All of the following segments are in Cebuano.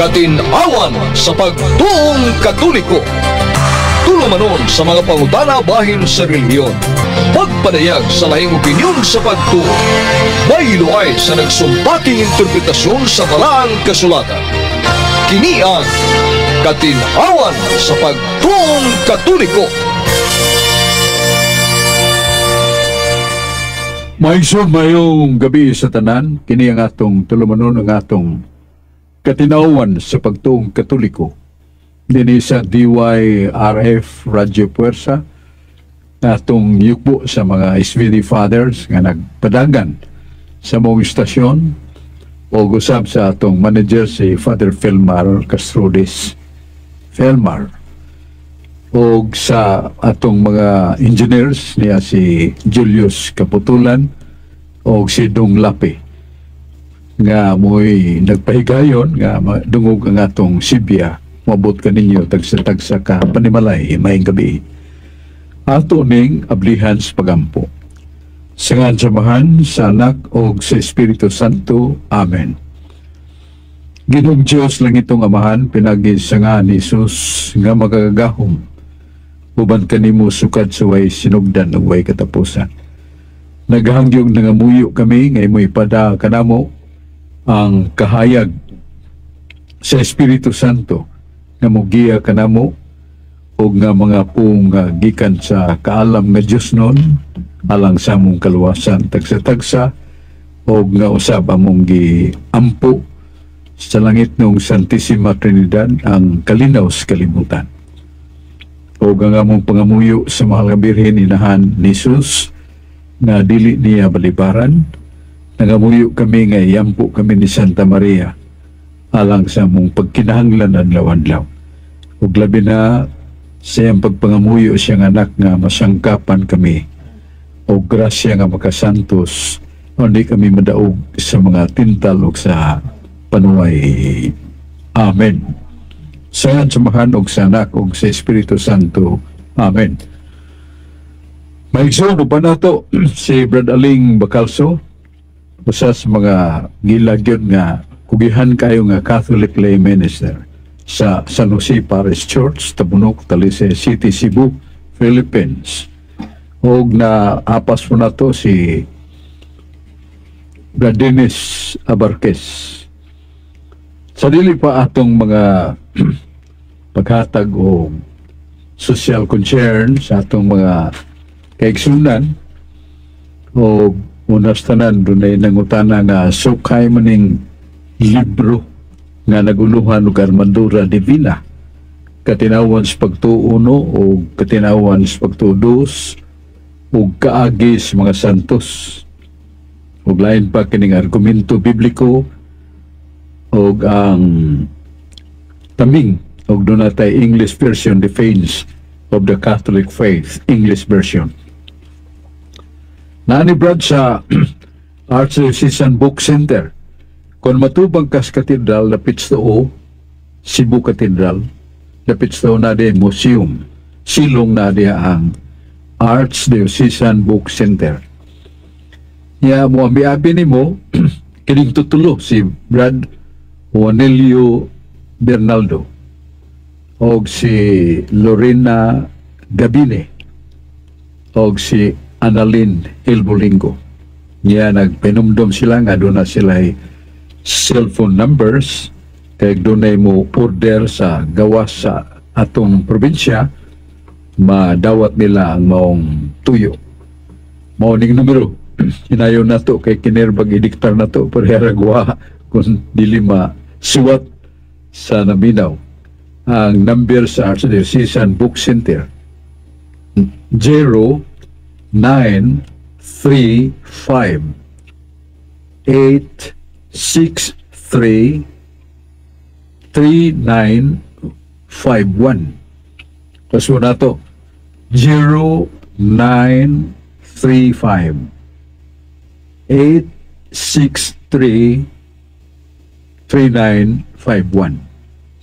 Katin-awan sa pagtuong Katoliko. Tulumanon sa mga pangutana bahin sa relihiyon. Pagpadayag sa lahing opinyon sa pagtuo. Bayloay sa nagsumpaking interpretasyon sa Balaang Kasulatan. Kini ang Katin-awan sa pagtuong Katoliko. Maigsoon, mayong gabi sa tanan, kini ang atong tulumanon, ang atong Katinawan sa pagtuong Katoliko. Dinhi sa DYRF Radyo Puwersa, atong yukbo sa mga SVD Fathers nga nagpadagan sa mong istasyon o usab sa atong manager si Father Felmar Castrodes Felmar o sa atong mga engineers niya si Julius Kaputulan o si Dong Lapi nga mo'y nagpahigayon nga dungog ang atong sibya mabot kaninyo tagsa-tagsa ka panimalay. Maayong gabi. Ato ning ablihan sa pagampo. Sa ngan sa Amahan, sa Anak o sa Espiritu Santo. Amen. Ginoong Diyos, langitong Amahan, pinagi sa nga ni Jesus nga makagagahom, uban kanimo sukad sa way sinugdan ug way katapusan. Naghangyog nangamuyo kami nga imo ipada kanamo ang kahayag sa Espiritu Santo nga mogiya kanamo og nga mga pung gikan sa kaalam nga Dios nun alang sa among kaluwasan tagsa-tagsa og nga usab among giampo sa langit ng Santissima Trinidad ang kalinaw sa kalibutan. Og ang among pangamuyo sa mahal nga Birhen Inahan ni Jesus nga dili niya balibaran, nangamuyo kami nga iyampo kami ni Santa Maria alang sa among pagkinahanglan adlaw-adlaw. Ug labi na sa iyang pagpangamuyo siyang anak nga masangkapan kami o grasya nga makasantos o di kami madaog sa mga tintal ug sa panuway. Amen. Sa ngalan sa Amahan ug sa Anak ug sa Espiritu Santo. Amen. Maigsoon, uban nato si Brad Aling Bacalso, usa sa mga gilagyon nga kugihan kayo nga Catholic lay minister sa San Jose Parish Church, Tabunok, Talisay City, Cebu, Philippines. Og na apas po nato si Brad Dennis Abarquez. Sa dili pa atong mga paghatag o social concern sa atong mga kaigsunan o unas tanan, dunay nangutana nga sukay maning libro nga naguluhan og Armadura Divina, Katinawan sa Pagtuo 1 o Katinawan sa Pagtuo 2 ug Kaagi sa mga Santos, ug lain pa kining Argumento Bibliko ug ang Taming, ug duna tay English version, Defense of the Catholic Faith English version. Naani Brad sa Archdiocesan Book Center. Kung matubang kas Cathedral, dapit sa o Cebu Cathedral, dapit sa na di museum. Silong na di ang Archdiocesan Book Center. Ya mo abi-abi nimo kining tutulo, si Brad Juanelio Bernaldo og si Lorena Gabine og si Annalyn Elbolingo. Niya nagpenumdum sila nga doon na sila cellphone numbers kay dunay mo order sa gawas sa atong probinsya, madawat nila ang maong tuyo. Mao ning numero. Hinayon nato kay kinerbag idiktar nato pero haragwa kung dili ma suwat sa naminaw. Ang number sa Archdiocesan Book Center, 0 9 3 5 8 6 3 3 9 5 1. Kaso nato, 0 9 3 5 8 6 3 3 9 5 1.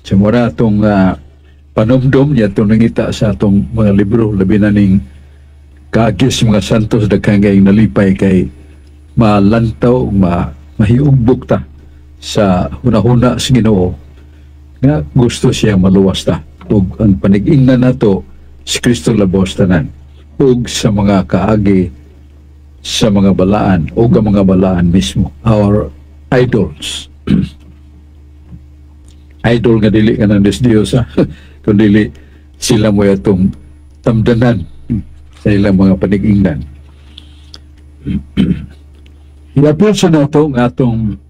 Sa mura atong panumdum niya itong nangita sa atong mga libro, labi na ning Kaagis mga Santos, daghan kayong nalipay kay malantaw, mahiugbok ta sa hunahuna sa Ginoo. Nga gusto siya maluwas ta. Ug ang panig-ingnan nato si Kristo labaw sa tanan. Ug sa mga kaagi sa mga balaan o ang mga balaan mismo, our idols. Idol nga dili ka ng Diyos Diyos, ha? Kundi sila mo atong tamdanan sa ilang mga panig-ingnan. Iapil sa nato nga atong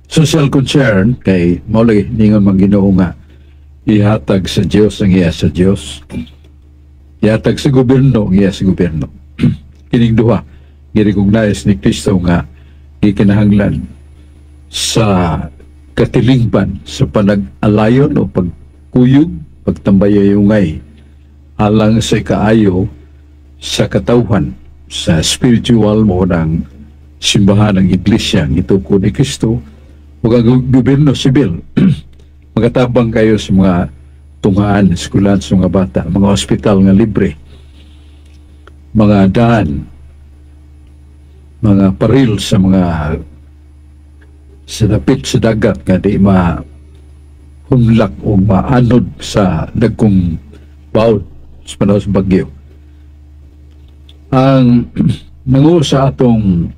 social concern kay mao lagi ningon man Ginoo nga ihatag sa Dios ang iya sa Dios, ihatag sa gobyerno ang iya sa gobyerno. Kining duha gi-recognize ni Kristo nga gikinahanglan sa katilingban sa panag-alayon o pagkuyog, pagtambayayungay alang sa kaayo sa katawhan. Sa spiritual, mo ng simbahan, ng iglesia ang itukod ni Kristo, ug ang gobyerno sibil, magatabang kayo sa mga tunghaan, eskwelahan sa mga bata, mga ospital nga libre, mga daan, mga paril sa mga sa dapit sa dagat nga di ma humlak o maanod sa dagkong bawd sa panahon sa bagyo. Ang nangu sa atong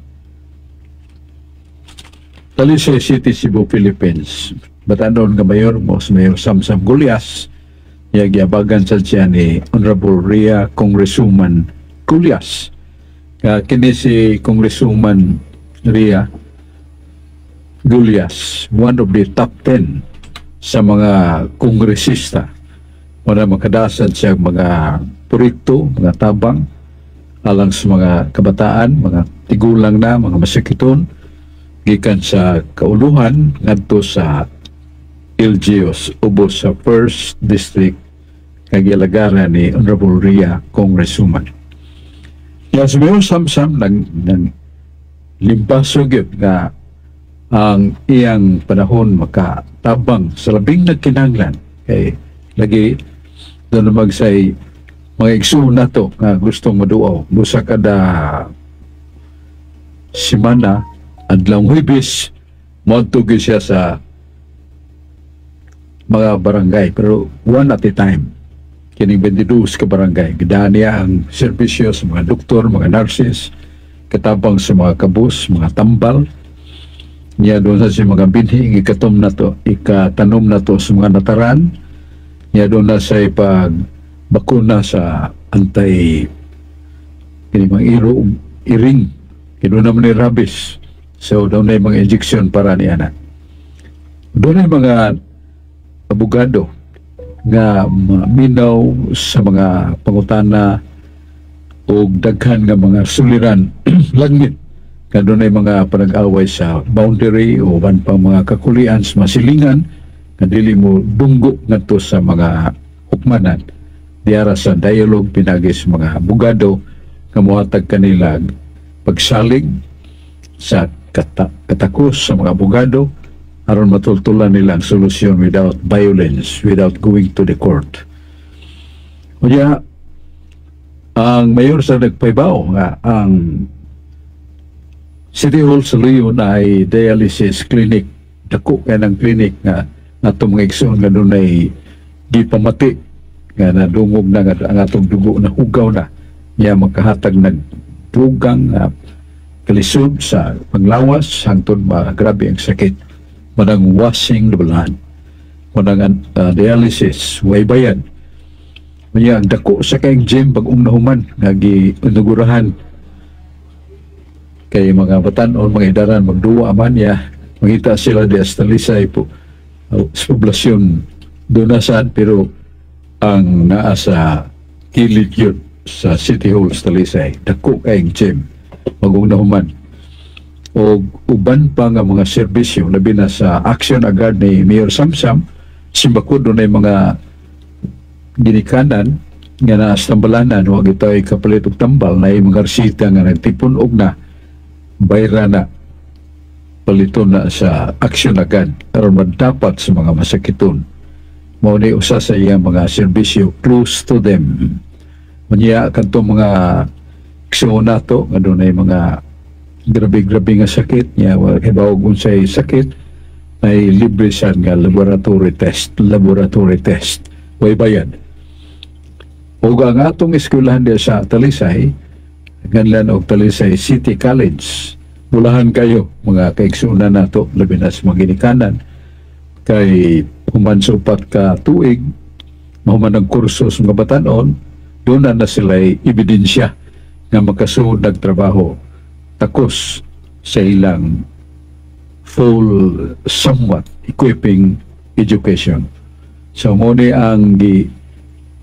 Talisay City, Cebu, Philippines, batanon nga mayor mo si Mayor Samsam Gullas, niya giabagan sa siya ni Honorable Ria Congresswoman Gullas. Kini si Congresswoman Ria Gullas, one of the top 10 sa mga kongresista. Wala makadasad siya mga proyekto, mga tabang, alang sa mga kabataan, mga tigulang na, mga masakiton, gikan sa kauluhan ngadto sa LGUs, ubos sa first district nga gialagaran ni Honorable Ria Congresswoman. Ya sa Mayor Samsam nang limpaso gyud nga ang iyang panahon makatabang sa labing nagkinahanglan kay lagi doon magsay mga igsuon nato nga gustong maduaw busa kada simana, adlawng Huwebes, moadto gyud siya sa mga barangay, pero one at a time. Kining 22 ka barangay, gidaan niya ang serbisyo sa mga doktor, mga nurses, katabang sa mga kabus, mga tambal niya. Doon sa siya mga binhi ikatom na to, ikatanom na to sa mga nataran niya. Doon na sa ipag bakuna sa anti kini mga iro ug iring kini naman ni rabies, so doon na yung mga injection para niya na. Doon na yung mga abogado nga minaw sa mga pangutana o daghan nga mga suliran langit nga doon ay mga panag-away sa boundary o uban pang mga kakulian sa masilingan nga dili mo dunggo ngadto sa mga hukmanan, diara sa dialogue pinagi sa mga abogado nga mohatag kanila pagsalig sa katakos sa mga abogado aron matultulan nila ang solusyon without violence, without going to the court. Unya, ang mayor sa nagpaybaw nga ang City Hall sa Luyo na ay dialysis clinic, dako kay ng clinic nga natong mga igsoon nga dunay gipamati nga nadungog na nga ang atong dugo na hugaw na niya, makahatag nagdugang kalisod sa panglawas hangtod magrabe ang sakit, manang washing the blood, manang dialysis, way bayad. Unya ang dako sa kayong gym bag-ong nahuman nga gi-inaugurahan kay mga batan-on, mga idaran, magduwa man niya, mangita sila di sa Talisay po, sa poblasyon donasan, pero ang naa sa kilid yun sa City Hall sa Talisay, dako kayong gym bag-ong nahuman o uban pa nga mga serbisyo, labi na sa action agad ni Mayor Samsam. Simbako doon ay mga ginikanan nga naa sa tambalanan, wa ito ay kapalit og tambal na mga resita nga nagtipon og na bayra na paliton na sa action agad aron madapat sa mga masakiton. Mao ni usa sa iyang mga serbisyo, close to them. Unya kadtong mga igsoon nato nga dunay mga grabe-grabe nga sakit niya, wa hibaw unsay sakit. Ay libre siya nga laboratory test, way bayad. Ug ang atong eskwelahan diya sa Talisay, nganlan og Talisay City College. Mulahan kayo, mga kaigsunan nato, labi na sa mga ginikanan, kay human sa 4 ka tuig, mahuman ang kurso sa mga batanon, doon na na sila ebidensya nga makasuod nagtrabaho takos sa ilang full somewhat equipping education. So mao ni ang gi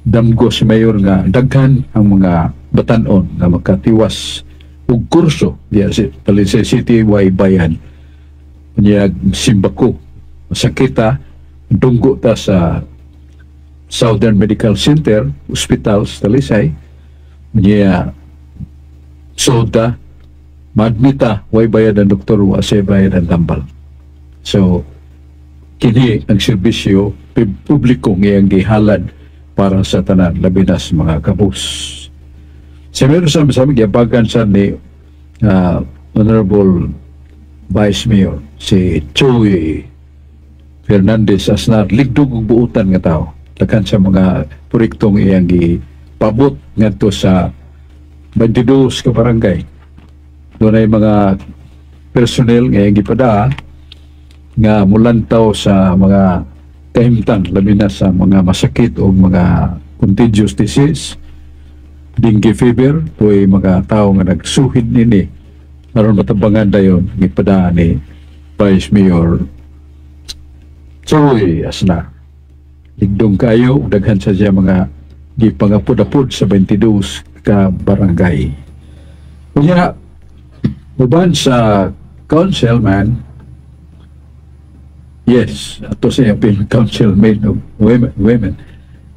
damgo si Mayor nga daghan ang mga batanon nga makatiwas og kurso diya sa Talisay City, way bayad. Unya simbako masakita, dunggo ta sa Southern Medical Center, Hospital sa Talisay. Unya soda maadmita, way bayad ang doktor, wa say bayad ang tambal. So kini ang serbisyo publiko nga iyang gihalad para sa tanan, labi na sa mga kabus. Sa meron sa amin, giabagan sa ni Honorable Vice Mayor, si Choy Fernandez Asnar, ligdog ug buutan nga tao. Daghan sa mga proyektong iyang gipabot ngadto sa 22 ka barangay. Doon ay mga personnel nga iyang gipadaa nga mulantaw sa mga kahimtang, labi na sa mga masakit o mga contagious disease, dengue fever, tuoy mga tao nga nagsuhid nini aron matabangan dayon, gipadaan ni Vice Mayor Choy Asnar. Ligdong kayo, daghan sa siya mga gipangapod-apod sa 22 ka barangay. Kunya, uban sa councilman, yes, ato sa iyang councilman of women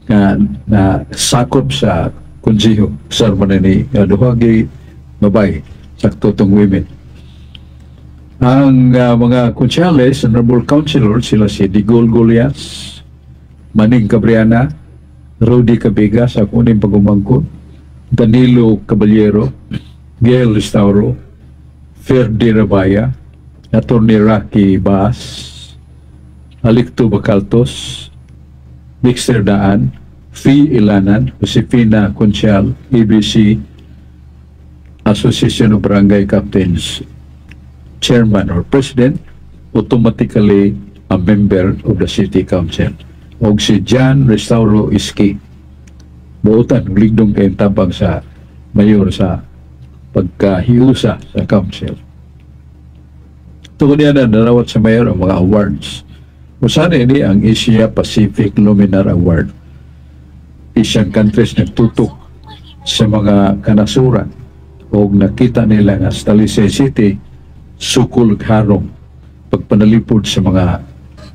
nga na sakop sa konseho sa man ni nga duha gi babay, sakto tong women. Ang mga konsyales, honorable councilor, sila si Digol Golias, Maning Cabriana, Rudy Cabigas, ako ning pagumangkon, Danilo Caballero, Gail Estauro, Ferdi Rabaya, Attorney Rocky Baas, Alicto Bacaltos, Dexter Daan, Fee Ilanan, Josefina Conchal, ABC, Association of Barangay Captains, Chairman or President, automatically a member of the City Council. Og si John Restauro Iski, buotan, ligdong kayong tabang sa mayor sa pagkahiusa sa council. Tungod niya na narawat sa mayor ang mga awards. Usa ini ang Asia Pacific Luminar Award. Asian countries nagtutok sa mga kanasuran o nakita nila nga sa Talisay City sukol ug harong pagpanalipod sa mga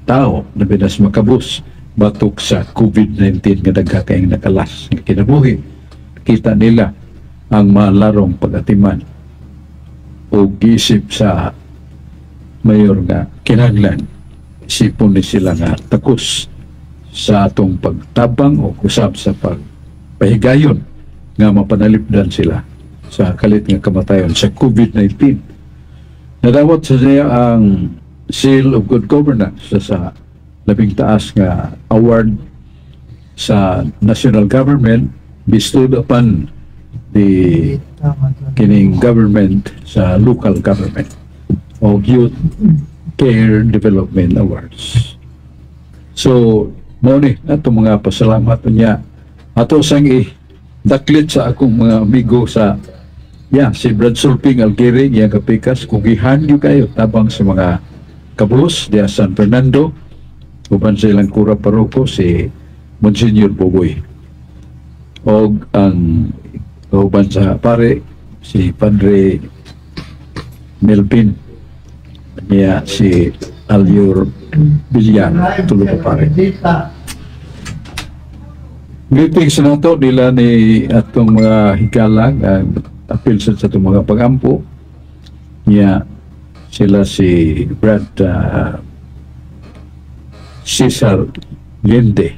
tao na binas makabus batok sa COVID-19 nga dagha kayong nakalas nga kinabuhi. Kita nila ang malarong pag-atiman o giisip sa mayor nga kinahanglan isipon ni sila nga takos sa atong pagtabang o kusab sa pagpahigayon nga mapanalipdan sila sa kalit nga kamatayon sa COVID-19. Nadawat sa siya ang Seal of Good Governance sa labing taas nga award sa national government bestowed upon the kining government sa local government o Youth Care Development Awards. So, mao ni ato mga pasalamat niya. Ato sang i daklit sa akong mga amigo sa, yeah, si Brad Sulping Algiri, iyang kapikas, kung gihan gyud kayo tabang sa mga kabus diya San Fernando uban sa ilang kura paroko, si Monsignor Boboy. Og ang uban sa pare, si Padre Melvin niya, si Alior Villar, tulo ka pare. Greetings na to nila ni atong mga higala nga apil sa atong mga pagampo niya, sila si Brad Cesar Lende,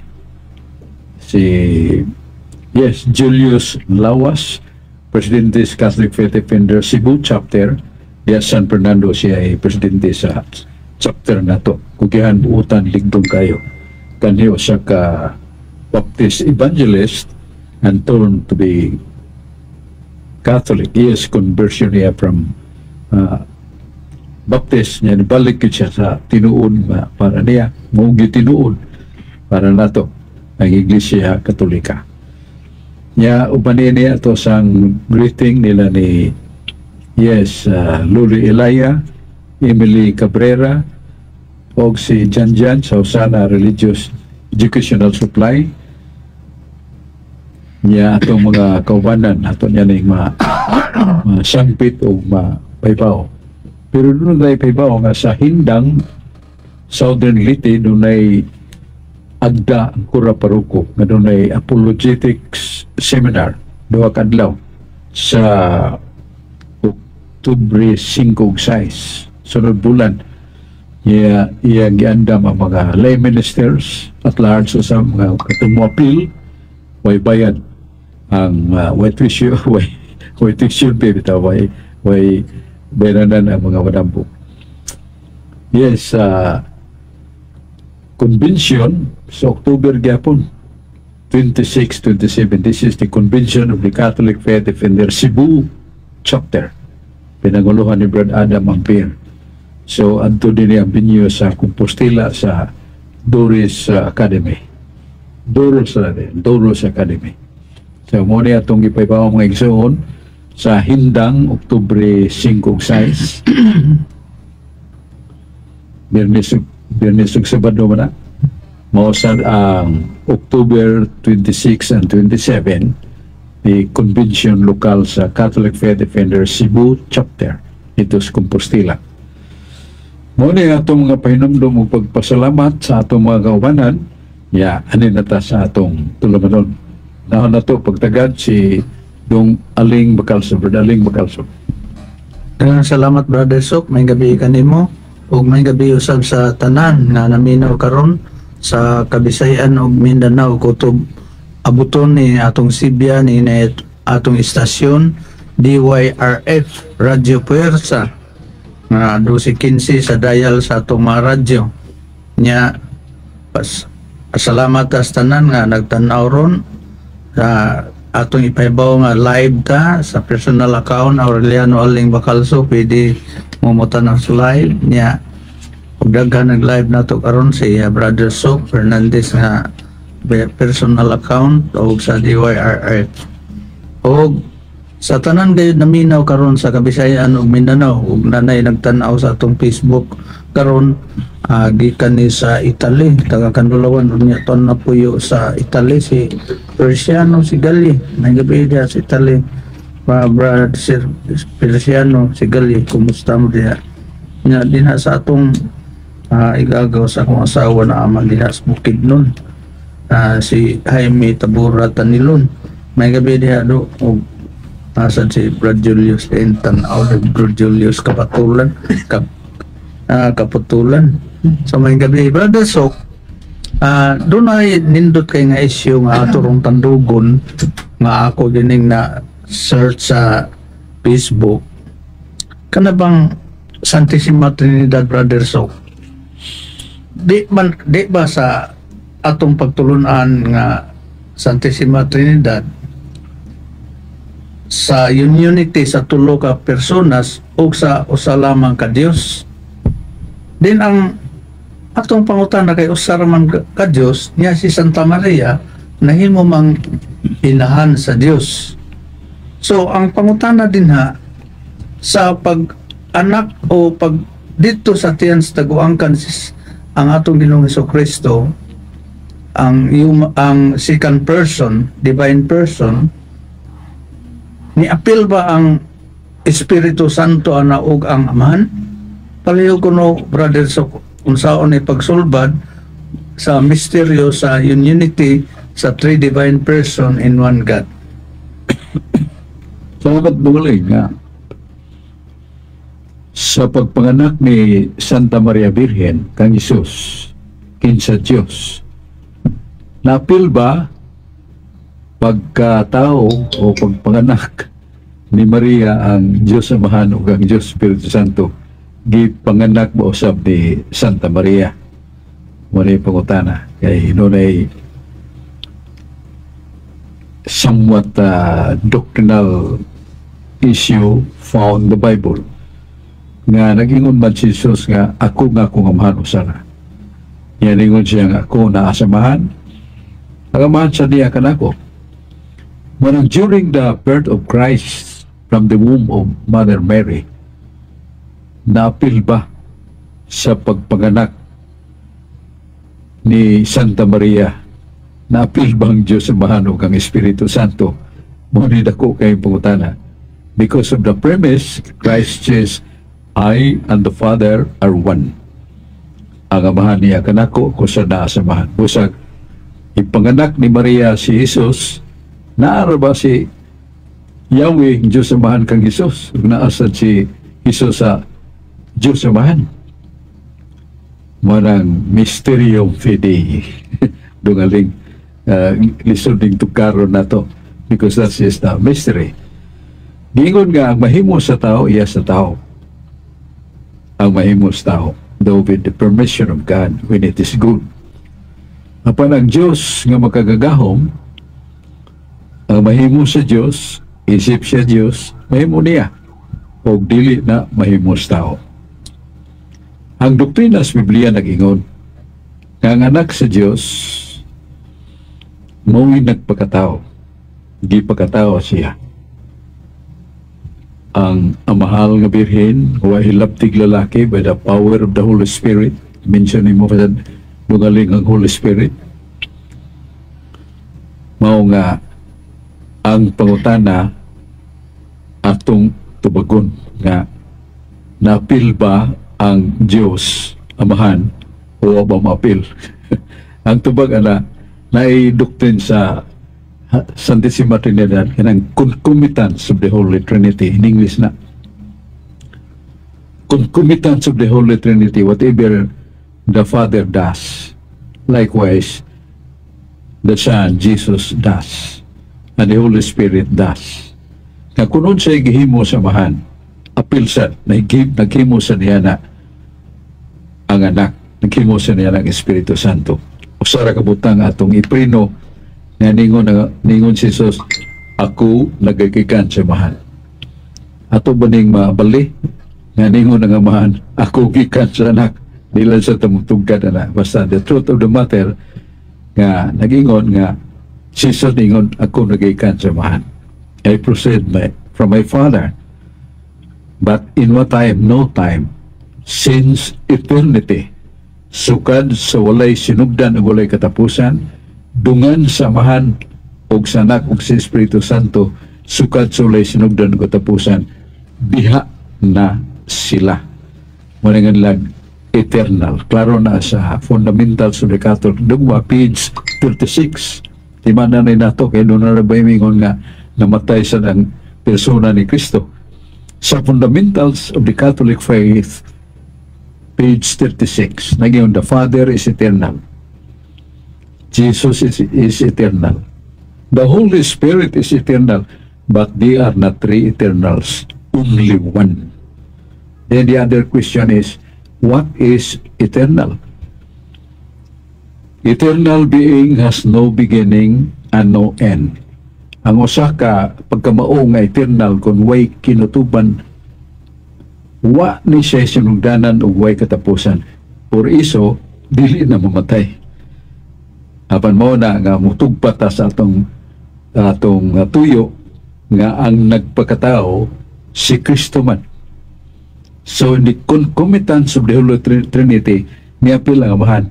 si, yes, Julius Lawas, Presidente sa Catholic Faith Defender Cebu Chapter diya San Fernando. Siya ay presidente sa Chapter nato. Kugihan buutan ligdong kayo. Kanhi usa ka Baptist evangelist and turned to be Catholic. Yes, conversion niya from Baptist niya, nibalik gyud siya sa tinuod nga para niya mao tinuod para nato ang Iglesia Katolika. Nya uban niya ato sang greeting nila ni, yes, Luli Elaya, Emily Cabrera og si Jan Jan sa Usana Religious Educational Supply. Niya atong mga kaubanan ato niya ning ma masangpit o mapaybaw. Pero dunay paybaw nga sa Hindang, Southern Leyte, dunay agda ang Kura Paroko nga dunay apologetics seminar 2 ka adlaw sa Oktubre 5 ug 6, sunod bulan. Iya iya giandam ang mga lay ministers at large sa mga katong moapil, way bayad ang way tuition, way tuition fee bitaw, way bayranan ang mga madampo. Yes, convention sa October gyapon 26, 27. This is the convention of the Catholic Faith Defender Cebu Chapter, pinanguluhan ni Brad Adam Ampere. So adto din ang venue sa Compostela sa Doris Academy, Doros na Doros Academy. So mao ni atong gipaybaw, mga igsoon, sa Hindang, Oktubre 5 ug 6, Biyernes ug Sabado man na. Mao sa ang October 26 and 27, the convention lokal sa Catholic Faith Defender Cebu Chapter dito sa Compostela. Mao ni atong mga pahinumdom ug pagpasalamat sa atong mga kaubanan. Ya, ani na ta sa atong tulumanon. Nahon na to pagtagad si Dong Aling Bacalso, Brother Aling Bacalso. Daghang salamat, Brother Sok, may gabi kanimo ug may gabi usab sa tanan nga naminaw karon sa Kabisayan ug Mindanao, kutob abuton ni atong Sibya ni atong istasyon DYRF Radio Puwersa nga 1215 sa dial sa atong mga radyo. Nya pas salamat ta sa tanan nga nagtan-aw ron sa atong ipahibaw nga live ta sa personal account Aureliano Aling Bacalso, pwede mo mo-tan-aw sa live niya. Ug daghan nag live nato karon si Brother Sok Fernandez nga personal account og sa DYRF. Og sa tanan gayud naminaw karon sa Kabisayan ug Mindanao ug nanay nagtan-aw sa atong Facebook karon, gikan ni sa Italy, taga Kanlulawan unya ton napuyo sa Italy, si Persiano Sigali. May gabi diha sa Italy pa, Brad Sir Persiano Sigali, kumusta mo diha? Nya dinha sa atong igagaw sa akong asawa na ama dinha sa Bukidnon, si Jaime Tabura Tanilon, may gabi diha do. Og nasad si Brad Julius Entan aw, Brad Julius Kapatulan, Kaputulan. So may gabi, Brother Sok. Doon ay nindot kay nga issue nga ato rong tandugon nga ako gining na search sa Facebook, kana bang Santissima Trinidad, Brother Sok? Di man di ba sa atong pagtulunan nga Santissima Trinidad sa unity sa tulo ka personas ug sa usa lamang ka Dios? Din ang atong pangutana kay usa ra man ka Dios niya, si Santa Maria nahimo mang inahan sa Dios. So ang pangutana dinha sa pag anak o pag dito sa tiyan sa taguangkan ang atong Ginoong Kristo, ang second person, divine person, ni apil ba ang Espiritu Santo ana ug ang Amahan? Palihog kuno, Brother, so unsaon ni pagsulbad sa misteryo sa unity sa three divine person in one God? Salamat, Bungaling, nga. Sa pagpanganak ni Santa Maria Virgen kang Hesus, kinsa Dios, napil ba pagkatao o pagpanganak ni Maria ang Diyos Amahan o ang Diyos Espiritu Santo? Gipanganak ba usab ni Santa Maria? Mao ni pangutana kay dunay somewhat doctrinal issue found in the Bible nga nagingon man si Jesus nga ako nga akong Amahan usa ra. Yan, ingon siya nga ako naa sa Amahan, ang Amahan sa niya kanako. Manang during the birth of Christ from the womb of Mother Mary, naapil ba sa pagpanganak ni Santa Maria? Naapil ba ang Diyos Amahan ug ang Espiritu Santo? Mao ni dako kay pangutana. Because of the premise, Christ says, "I and the Father are one." Ang Amahan niya kanako, ako sa naa sa Amahan. Busag, ipanganak ni Maria si Jesus, naa ra ba si Yahweh, Diyos Amahan kang Jesus? Ug naa sad si Jesus sa Diyos Amahan? Manang mysterium fidei. Dungaling lisod ning tukaron nato because that is the mystery. Giingon nga ang mahimo sa tao, iya sa tao. Ang mahimo sa tao, though with the permission of God when it is good. Apan ang Diyos nga makagagahom, ang mahimo sa Diyos, isip siya Diyos, mahimo niya. O dili na mahimo sa tao. Ang doktrina sa Biblia nag-ingon nga ang anak sa Diyos mao'y nagpakatao. Gipakatao siya. Ang amahal nga birhen, wa hilabtig lalaki by the power of the Holy Spirit. Mention nimo pa dungaling ang Holy Spirit. Mao nga ang pangutana atong tubagon nga naapil ba ang Diyos Amahan o ba maapil? Ang tubag ana, naay doctrine sa Santissima Trinidad kanang concomitance of the Holy Trinity. In English na concomitance of the Holy Trinity. Whatever the Father does, likewise the Son Jesus does and the Holy Spirit does, nga kung unsay gihimo sa Amahan, apil sa naghimo sa niya na ang anak, naghimo sa niya ang Espiritu Santo. Usa ra ka butang atong iprino nga ningon si Jesus, "Ako nagagikan sa Amahan." Ato ba ning mabali nga ningon ang Amahan, "Ako gikan sa anak"? Dili sa tamutugkad na, basta the truth of the matter nga nagingon nga si Jesus ningon, "Ako nagagikan sa Amahan. I proceed from my Father." But in what time? No time. Since eternity, sukad sa walay sinugdan ug walay katapusan, dungan sa Amahan ug sa Anak ug sa Espiritu Santo, sukad sa walay sinugdan ug katapusan, diha na sila. Mao nga lang eternal. Klaro na sa Fundamentals of the Catholic Dogma, page 36. Timana na nato kay doon na ba ingon nga namatay sa ng persona ni Kristo. Sa Fundamentals of the Catholic Faith, page 36, nagyon, the Father is eternal. Jesus is eternal. The Holy Spirit is eternal, but they are not three eternals, only one. Then the other question is, what is eternal? Eternal being has no beginning and no end. Ang usa ka pagkamao nga eternal, kung way kinutuban, wa ni siya sinugdanan ug way katapusan. Por iso dili na mamatay. Apan mao na nga mutugpa ta sa atong tuyo nga ang nagpakatao si Kristo man. So in the concomitance of the Holy Trinity, niapil ang Amahan.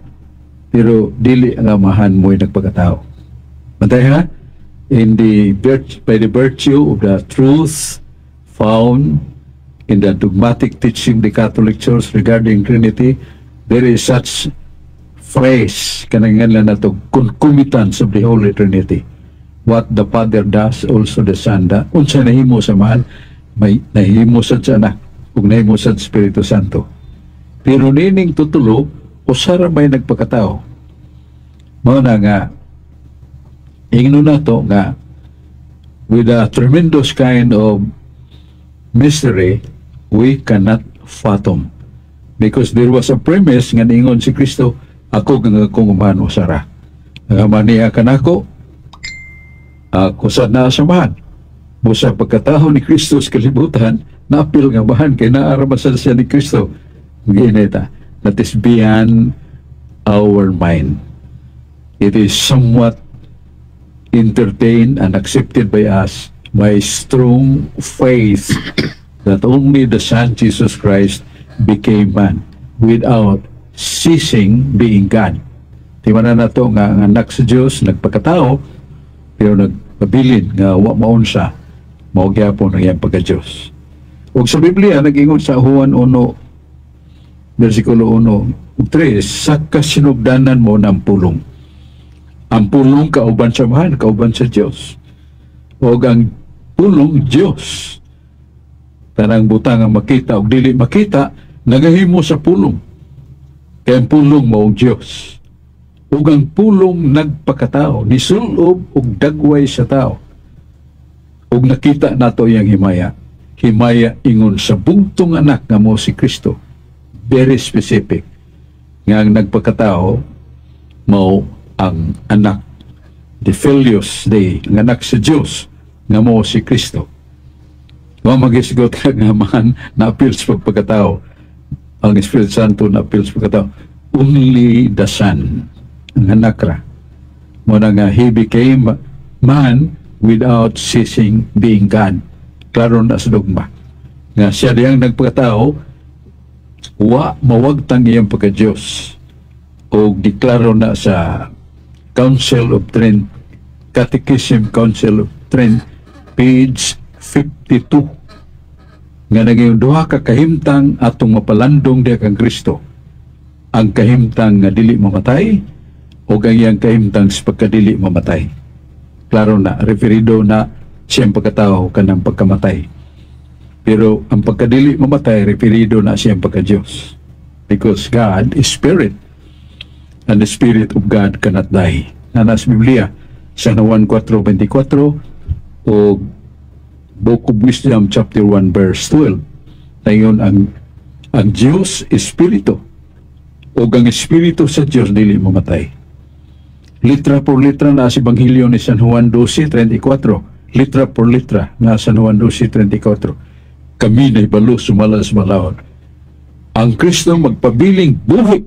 Pero dili ang Amahan mo'y nagpakatao. Bantay ha? In the by the virtue of the truth found in the dogmatic teaching of the Catholic Church regarding Trinity, there is such phrase kanang nga nato concomitance of the Holy Trinity. What the Father does, also the Son does. Unsa nahimo sa Amahan, may nahimo sad sa Anak ug nahimo sad sa Espiritu Santo. Pero nining tutulo, usa ra may nagpakatao. Mao na nga ingno nato nga with a tremendous kind of mystery we cannot fathom. Because there was a premise nga niingon si Kristo, "Ako nga akong Amahan usa ra. Ang Ama niya kanako, ako sa naa sa Amahan." Busa pagkatao ni Kristo sa kalibutan, naapil nga Amahan kay naa ra man sad siya ni Kristo. Ginita. That is beyond our mind. It is somewhat entertained and accepted by us by strong faith that only the Son Jesus Christ became man without ceasing being God. Timan na nato nga ang anak sa Dios nagpakatao pero nagpabilin nga wa maunsa, mao gyapon ang iyang pagka-Diyos. Ug sa Biblia nag-ingon sa Juan 1 versikulo 1 ug 3, sa kasinugdanan mao ang Pulong. Ang Pulong kauban sa Amahan, kauban sa Dios. Ug ang Pulong Dios. Tanang butang ang makita ug dili makita nagahimo sa Pulong. Kay ang Pulong mao ang Dios. Ug ang Pulong nagpakatao, nisulob ug dagway sa tao. Ug nakita nato iyang himaya. Himaya ingon sa bugtong anak nga mao si Kristo. Very specific. Nga ang nagpakatao mao ang anak, the Filius Dei, ang anak sa Dios nga mao si Kristo. Wa magisgot ka nga man naapil sa pagpakatao. Ang Espiritu Santo naapil sa pagkatao. Only the Son, ang anak ra. Mao na nga he became man without ceasing being God. Klaro na sa dogma. Nga siya diyang nagpakatao, wa mawagtang iyang pagka-Diyos. O diklaro na sa Council of Trent, Catechism Council of Trent, page 52, nga naging duha ka kahimtang atong mapalandong diha kang Kristo: ang kahimtang nga dili mamatay o ang iyang kahimtang sa pagkadili mamatay. Klaro na, referido na siyang pagkatao kanang pagkamatay. Pero ang pagkadili mamatay, referido na siyang pagka-Diyos. Because God is spirit. And the spirit of God cannot die. Na nasa Biblia, sa 1.4.24 o Book of Wisdom chapter 1 verse 12. Ngayon, ang Diyos espiritu. O ang espiritu sa Diyos dili mamatay. Litra por litra na sa Ebanghelyo ni San Juan 12.34. Litra por litra na San Juan 12.34. Kami nahibalo sumala sa balaod. Ang Kristo magpabiling buhi.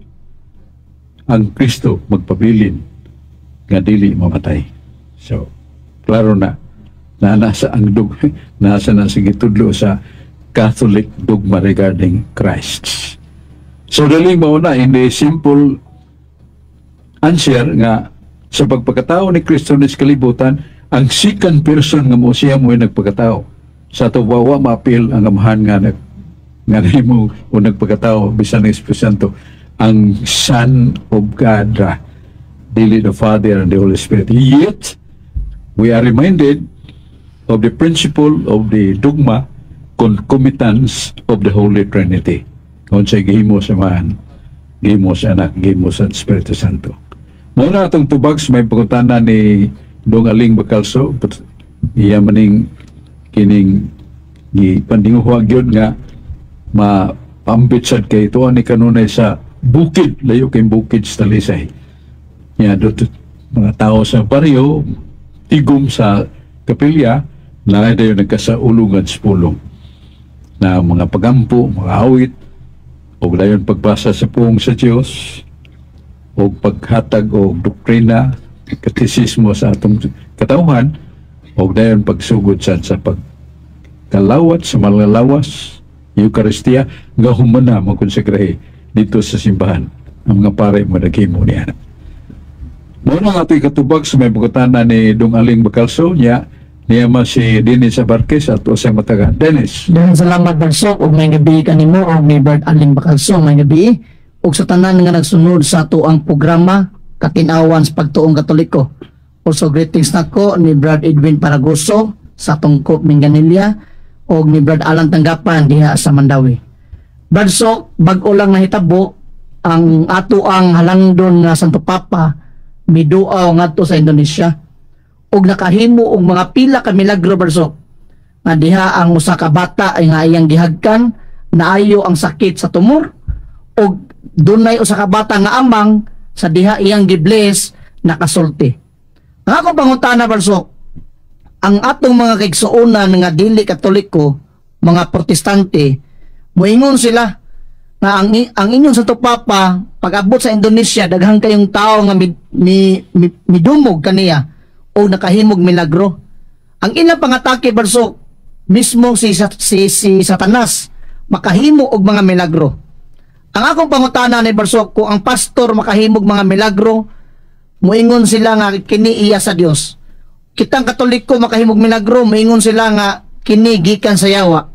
Ang Kristo magpabilin nga dili mamatay. So, klaro na na nasa ang dog nasa na sa gitudlo sa Catholic dogma regarding Christ. So daling mao na in the simple answer nga sa pagpakatao ni Kristo ni sa kalibutan, ang second person nga mo siya mo nagpakatao. Sa ato wa maapil ang Amahan nga nag nga nahimo o nagpakatao bisan ng Espiritu Santo. Ang Son of God ra, dili the Father and the Holy Spirit. Yet we are reminded of the principle of the dogma, concomitance of the Holy Trinity. Kung sa gihimo sa Amahan, gihimo sa Anak, gihimo sa Espiritu Santo. Mao na atong tubag sa may pangutana ni Dong Aling Bacalso, but iya maning kining gipandinguha gyud nga mapaambit sad kay ito ni kanunay sa bukid, layo kay bukid sa Talisay. Ya, dito mga tao sa baryo tigom sa kapilya na dayon nagkasaulungan sa Pulong na mga pagampo, mga awit, o dayon pagbasa sa Pulong sa Dios, o paghatag og doktrina, katesismo sa atong katawhan, o dayon pagsugod sa pagkalawat sa malalawas, Eucharistia, nga humana makonsegrahe dito sa simbahan. Ang mga pare mo naghimo niya. Mao na nga ato'y katubag sa may pangutana ni Dong Aling Bacalso niya niya man si Dennis Abarquez at usang mataga. Dennis. Daghang salamat, Brad Sok, ug maayong gabi kanimo ug ni Brad Aling Bacalso, maayong gabi ug sa tanan nga nagsunod sa ato ang programa Katin-awan sa Pagtuong Katoliko. Also greetings nako ni Brad Edwin Paragoso sa Tungkop, Minglanilla ug ni Brad Alan Tanggapan diha sa Mandaue. Brad Sok, bag-o lang nahitabo ang ato ang halangdon nga Santo Papa miduaw ngadto sa Indonesia ug nakahimo og mga pila ka milagro, Brad Sok, nga diha ang usa ka bata ay nga iyang gihagkan, naayo ang sakit sa tumor. Og dunay usa ka bata nga amang sa diha iyang gibless, nakasulti. Ang akong pangutana, Brad Sok, ang atong mga kaigsuonan nga dili Katoliko, mga Protestante, moingon sila nga ang inyong Santo Papa, pag-abot sa Indonesia, daghan kayong tao nga midumog kaniya o nakahimog milagro. Ang ilang pangatake, Brad Sok, mismo si Satanas makahimo og mga milagro. Ang akong pangutana ni Brad Sok, kung ang pastor makahimog mga milagro, moingon sila nga kini iya sa Dios. Kitang Katoliko makahimog milagro, moingon sila nga kini gikan sa yawa.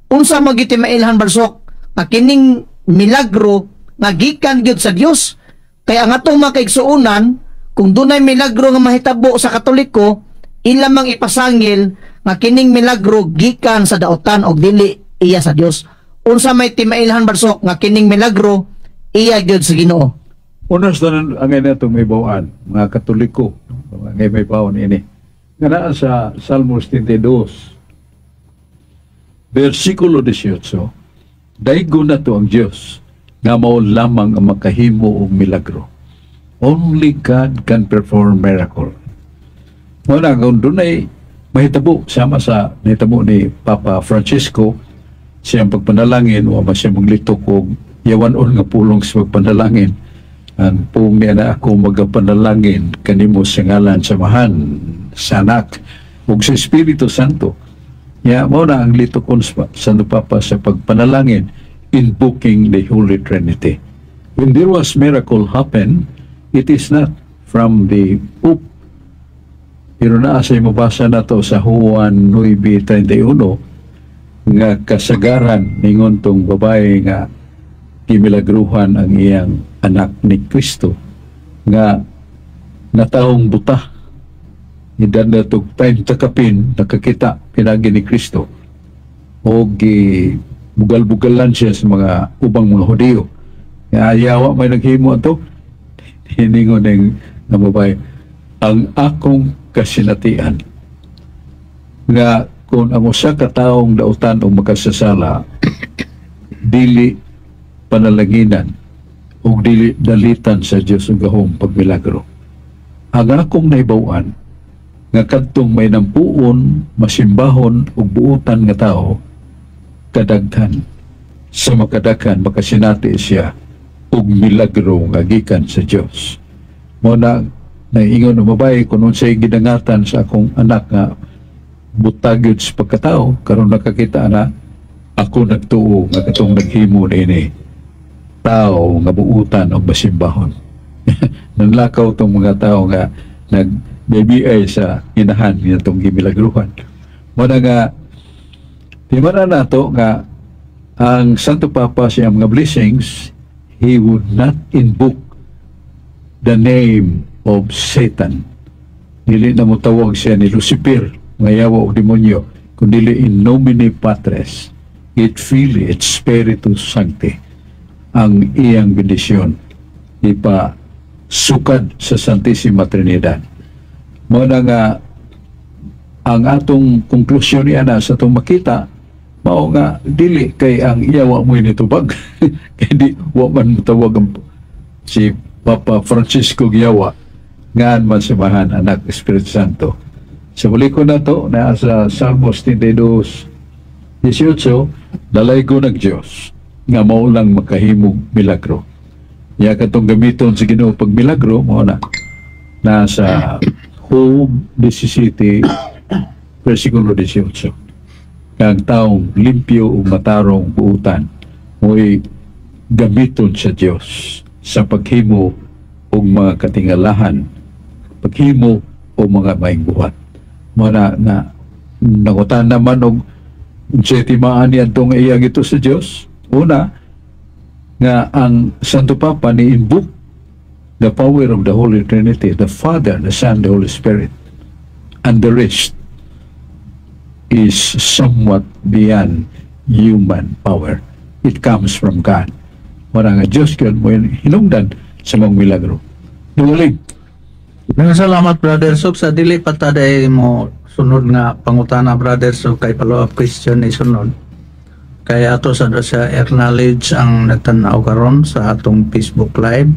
Unsa magitimailhan, Brad Sok, nga kining milagro nga gikan gyud sa Dios? Kay ang atong mga kaigsuonan, kung dunay milagro nga mahitabo sa Katoliko, ila mang ipasangil nga kining milagro gikan sa daotan og dili iya sa Dios. Unsa may timailhan, Brad Sok, nga kining milagro iya gyud sa Ginoo? Una sa tanan, ang ini atong mahibaw-an, mga Katoliko, ang may bawon ini. Nga naa sa Salmos 32, versikulo 18, daygon nato ang Dios nga mao lamang ang makahimo og milagro. Only God can perform miracle. Mao na kung dunay mahitabo sama sa nahitabo ni Papa Francisco siyang pagpanalangin, wa man siya maglitok og yawan-on nga pulong sa pagpanalangin. Ang pulong niya na ako magapanalangin kanimo sa ngalan sa Amahan, sa Anak, ug sa Espiritu Santo. Ya, mao na ang litukon sa Santo Papa sa pagpanalangin, invoking the Holy Trinity. When there was miracle happen, it is not from the Pope. Pero naa sa mabasa nato sa Juan 9:31 nga kasagaran ningon tong babae nga gimilagruhan ang iyang anak ni Kristo nga natawong buta, edad na tog time takapin, nakakita pinagi ni Kristo o gi bugal-bugalan siya sa mga ubang mga Hudiyo nga yawa may naghimo ato. Hiningon ng nga babae, "Ang akong kasinatian nga kung ang usa ka taong dautan o makasasala, dili panalanginan o dili dalitan sa Dios og gahom pagmilagro. Ang akong nahibaw-an nga kadtong may nampuon, masimbahon ug buutan nga tao, kadaghan sa makadaghan makasinati siya og milagro nga gikan sa Dios." Mao na naingon ang babae, "Kung unsay gidangatan sa akong anak nga buta gyud sa pagkatao, karon nakakita na, ako nagtuo nga katong naghimo niini tao nga buutan og masimbahon." Nanlakaw tong mga tao nga nag-BBI sa inahan nga itong gimilagruhan. Mao na nga di man na nato nga ang Santo Papa siya mga blessings, he would not invoke the name of Satan. Dili na mo tawag siya ni Lucifer, nga yawa og demonyo, kundi in nomine Patris, et Filii, et Spiritus Sancti ang iyang bendisyon ipa sukad sa Santissima Trinidad. Mao na nga ang atong konklusyon niya na sa atong makita mao nga dili kay ang iyawa mo nitubag, kay di wa man motawag ang si Papa Francisco giyawa, ngaan man sa Amahan, Anak, Espiritu Santo. Sa muli ko na to na sa Salmos 32:18, dalaygon ang Dios nga mao lang makahimog milagro. Ya katong gamiton sa Ginoo pag milagro, mao na nasa Job 17 versikulo 18 kang taong limpyo ug matarong buutan mo'y gamiton sa Dios sa paghimo og mga katingalahan, paghimo og mga maayong buhat. Mao na na nangutan naman og unsay timaan niadto nga iyang ito sa Dios. Una nga ang Santo Papa ni invoke the power of the Holy Trinity, the Father, the Son, the Holy Spirit, and the rest is somewhat beyond human power. It comes from God. Wala nga Diyos yun mo hinungdan sa mga milagro. Dumaling. Maraming salamat, Brother Sok. Sa dili pa ta mo sunod nga pangutana, Brother Sok, kay follow up question ni sunod. Kaya ato sa sa acknowledge ang nagtan-aw karon sa atong Facebook Live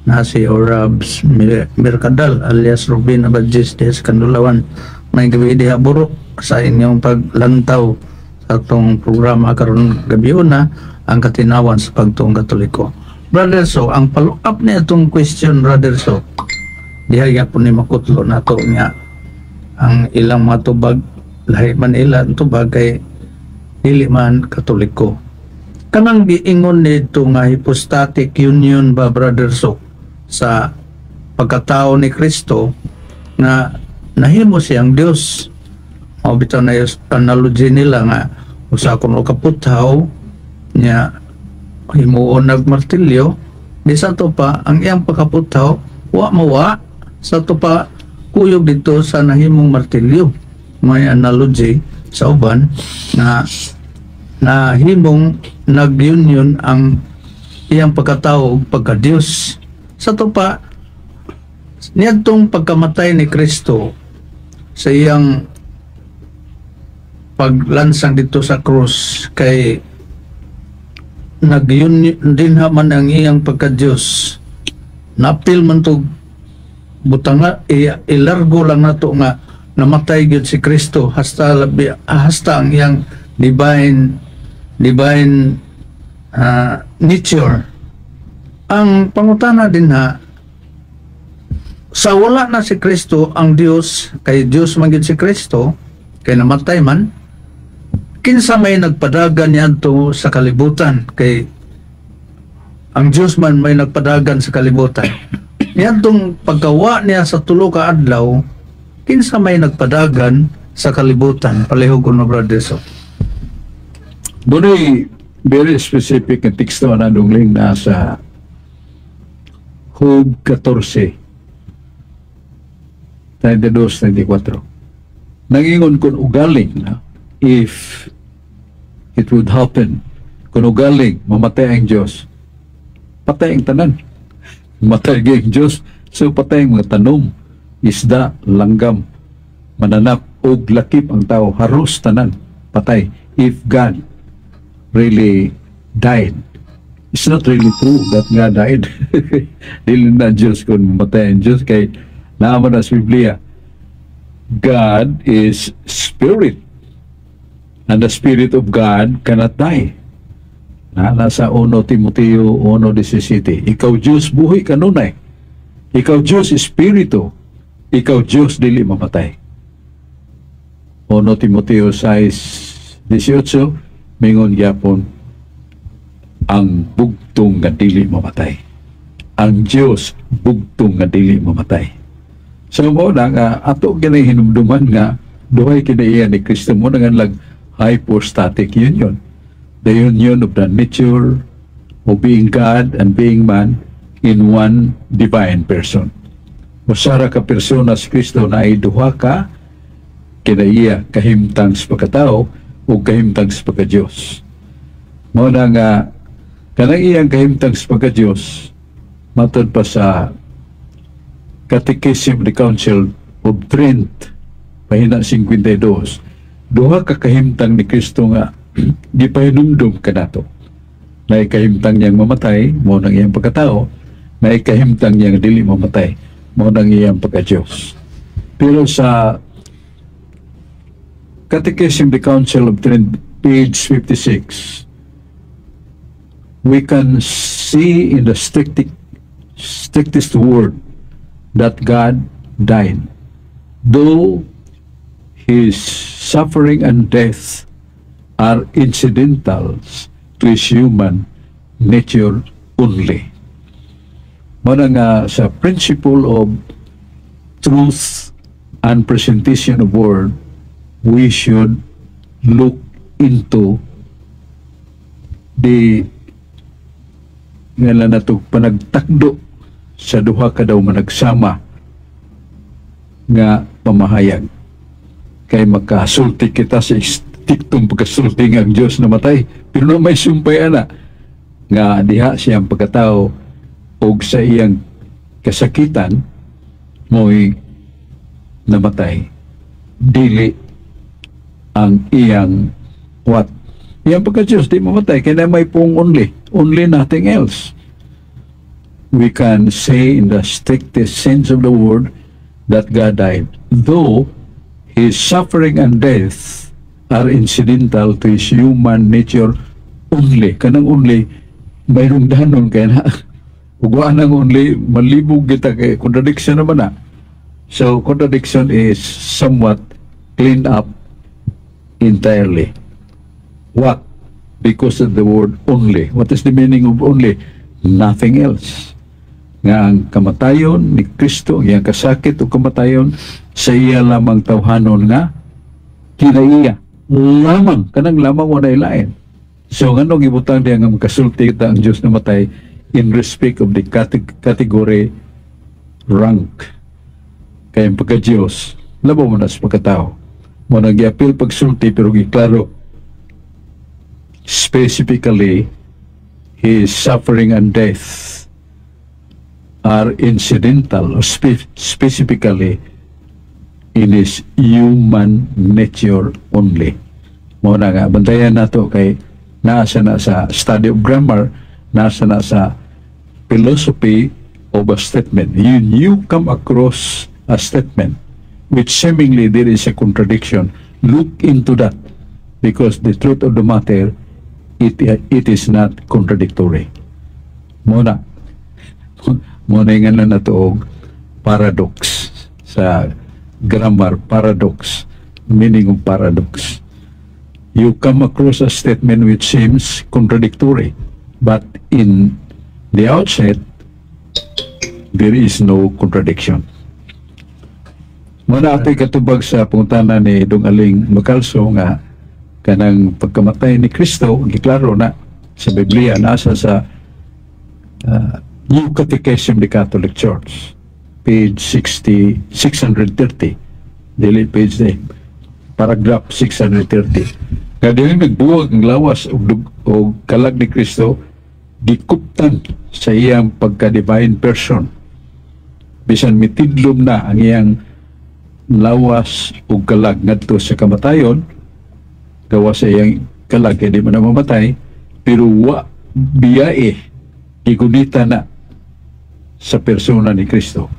na si Orabs Mercadal alias Ruben Abadjes diha sa Kandulawan. Maayong gabii diha, buro, sa inyong paglantaw sa atong programa karon gabi na, ang Katinawan sa Pagtuong Katoliko. Brother So, ang follow up ni atong question, Brother So, diha gyapon ni makutlo nato nga ang ilang mga tubag, lahi man ila ang tubag kay dili man Katoliko. Kanang giingon nito nga hypostatic union ba, Brother So, sa pagkatao ni Kristo nga nahimo siyang Dios. Mao bitaw na yung analogy nila nga usa kuno ka puthaw nya himuon nag martilyo di sa to pa ang iyang pagkaputhaw wa mawa sa to pa kuyog dito sa nahimong martilyo. May analogy sa uban na nahimong nag-union ang iyang pagkatao ug pagka-Dios. Sa to pa niadtong pagkamatay ni Kristo sa iyang paglansang dito sa krus, kay nag-union din man ang iyang pagka-Dios, napil man to butanga ilargo lang nato nga namatay gyud si Kristo hasta labi hasta ang iyang divine nature. Ang pangutana din ha, sa wala na si Kristo ang Dios, kay Dios man gyud si Kristo kay namatay man, kinsa may nagpadagan niadto sa kalibutan? Kay ang Dios man may nagpadagan sa kalibutan. Niadtong pagkawa niya sa 3 ka adlaw, kinsa may nagpadagan sa kalibutan? Palihog ko no, Brother So. Dunay very specific nga teksto na dungling nasa Job 14 32, 34. Nangingon kung ugaling na, if it would happen, kung ugaling mamatay ang Diyos, patay ang tanan. Matay ang Diyos, so patay ang mga tanom, isda, langgam, mananap, og lakip ang tao, haros tanan, patay. If God really died. It's not really true that God died. Dili na Diyos kung mamatay ang Diyos kay naaman na sa Biblia. God is spirit. And the spirit of God cannot die. Na, nasa 1 Timoteo 1:17. Ikaw Diyos buhi kanunay. Ikaw Diyos espiritu. Ikaw Diyos dili mamatay. 1 Timoteo 6:18, mingon gyapon ang bugtong nga dili mamatay. Ang Diyos bugtong nga dili mamatay. So mo na nga ato gini hinumduman nga duhay kinaiya ni Kristo, mo na nga lag hypostatic union. The union of the nature of being God and being man in one divine person. Usa ra ka persona si Kristo na ay duha ka kinaiya, kahimtang sa pagkatao o kahimtang sa pagka-Diyos. Mao na nga kanang iyang kahimtang sa pagka-Diyos, matod pa sa Catechism of the Council of Trent, pahina 52, duha ka kahimtang ni Kristo nga gipahinumdum kanato. May kahimtang niyang mamatay, mao nang iyang pagkatao, may kahimtang niyang dili mamatay, mao nang iyang pagka-Diyos. Pero sa Catechism of the Council of Trent, page 56, we can see in the strictest word that God died. Though his suffering and death are incidentals to his human nature only. Mao na nga sa principle of truth and presentation of word, we should look into the nga na nato panagtakdo sa duha ka daw managsama nga pamahayag. Kay makasulti kita sa istriktong pagkasulti nga ang Diyos namatay, pero na may sumpay ana nga diha siyang pagkatao og sa iyang kasakitan mo'y namatay, dili ang iyang what? Iyang pagka-Diyos, di mamatay. Kaya may pong only. Only, nothing else. We can say in the strictest sense of the word that God died, though his suffering and death are incidental to his human nature only. Kanang only, mayroong danon kaya na. Ug wa nang only, malibog kita kay contradiction naman na. So, contradiction is somewhat cleaned up entirely. What? Because of the word "only." What is the meaning of "only"? Nothing else. Nga ang kamatayon ni Kristo, ang iyang kasakit o kamatayon, sa iya lamang tawhanon nga kinaiya. Lamang, kanang lamang wala lain. So, nganong ibutang diya nga makasulti kita ang Diyos namatay in respect of the category rank? Kay ang pagka-Diyos, labaw man na sa pagkatao. Mao nang giapil pagsulti pero giklaro specifically his suffering and death are incidental or specifically in his human nature only. Mao na nga, bantayan nato kay nasa na sa study of grammar, nasa na sa philosophy of a statement. You come across a statement which seemingly there is a contradiction. Look into that because the truth of the matter, it is not contradictory. Mao na. Mao na nga na nato og paradox sa grammar, paradox, meaning of paradox. You come across a statement which seems contradictory, but in the outset, there is no contradiction. Mao na ato'y katubag sa pangutana ni Dong Aling Makalso nga kanang pagkamatay ni Kristo, giklaro na sa Biblia, nasa sa New Catechism of the Catholic Church, page 60, 630. Dili page day. Paragraph 630. Nga dili nagbuwag ang lawas og kalag ni Kristo, gikuptan sa iyang pagka-divine person. Bisan mitidlom na ang iyang lawas ug kalag ngadto sa kamatayon, gawa sa iyang kalag kay di man na mamatay, pero wa biyae, gigunita na sa persona ni Kristo.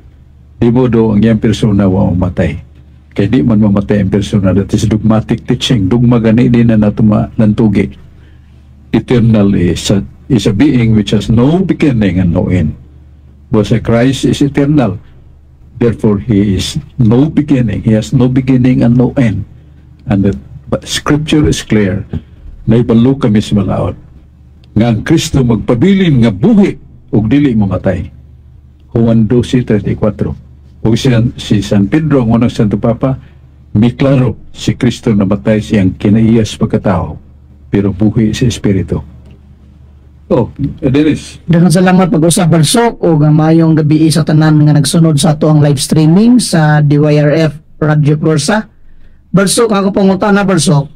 Di modo ang iyang persona wa mamatay. Kay di man mamatay ang persona. That is dogmatic teaching. Dogma gani di na nato malantugi. Eternal is a being which has no beginning and no end. But Christ is eternal. Therefore, He is no beginning. He has no beginning and no end. And the but Scripture is clear. Naibalo kami sa malaot nga ang Kristo magpabilin nga buhi ug dili mamatay. Juan 12:34. Ug si San Pedro, ang unang Santo Papa, miklaro si Kristo namatay siyang kinaiyas pagkatao, pero buhi sa Espiritu. Oh, Dennis. Daghang salamat pag-usab, Brad Sok, ug ang maayong gabi sa tanan nga nagsunod sa ato ang live streaming sa DYRF Radio Corsa. Brad Sok, ako pangutana, Brad Sok,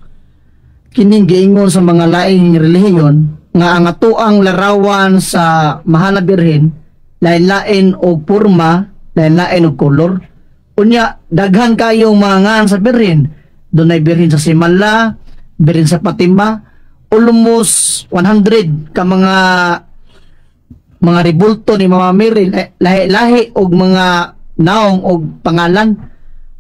kining giingon sa mga laing relihiyon nga ang atoang larawan sa Mahal na Birhen lain-lain og porma, lain-lain og kolor. Unya daghan kayong mga ngan sa birhen. Dunay birhen sa Simala, birhen sa Fatima, almost 100 ka mga rebulto ni Mama Mary, lahi-lahi og mga naong og pangalan.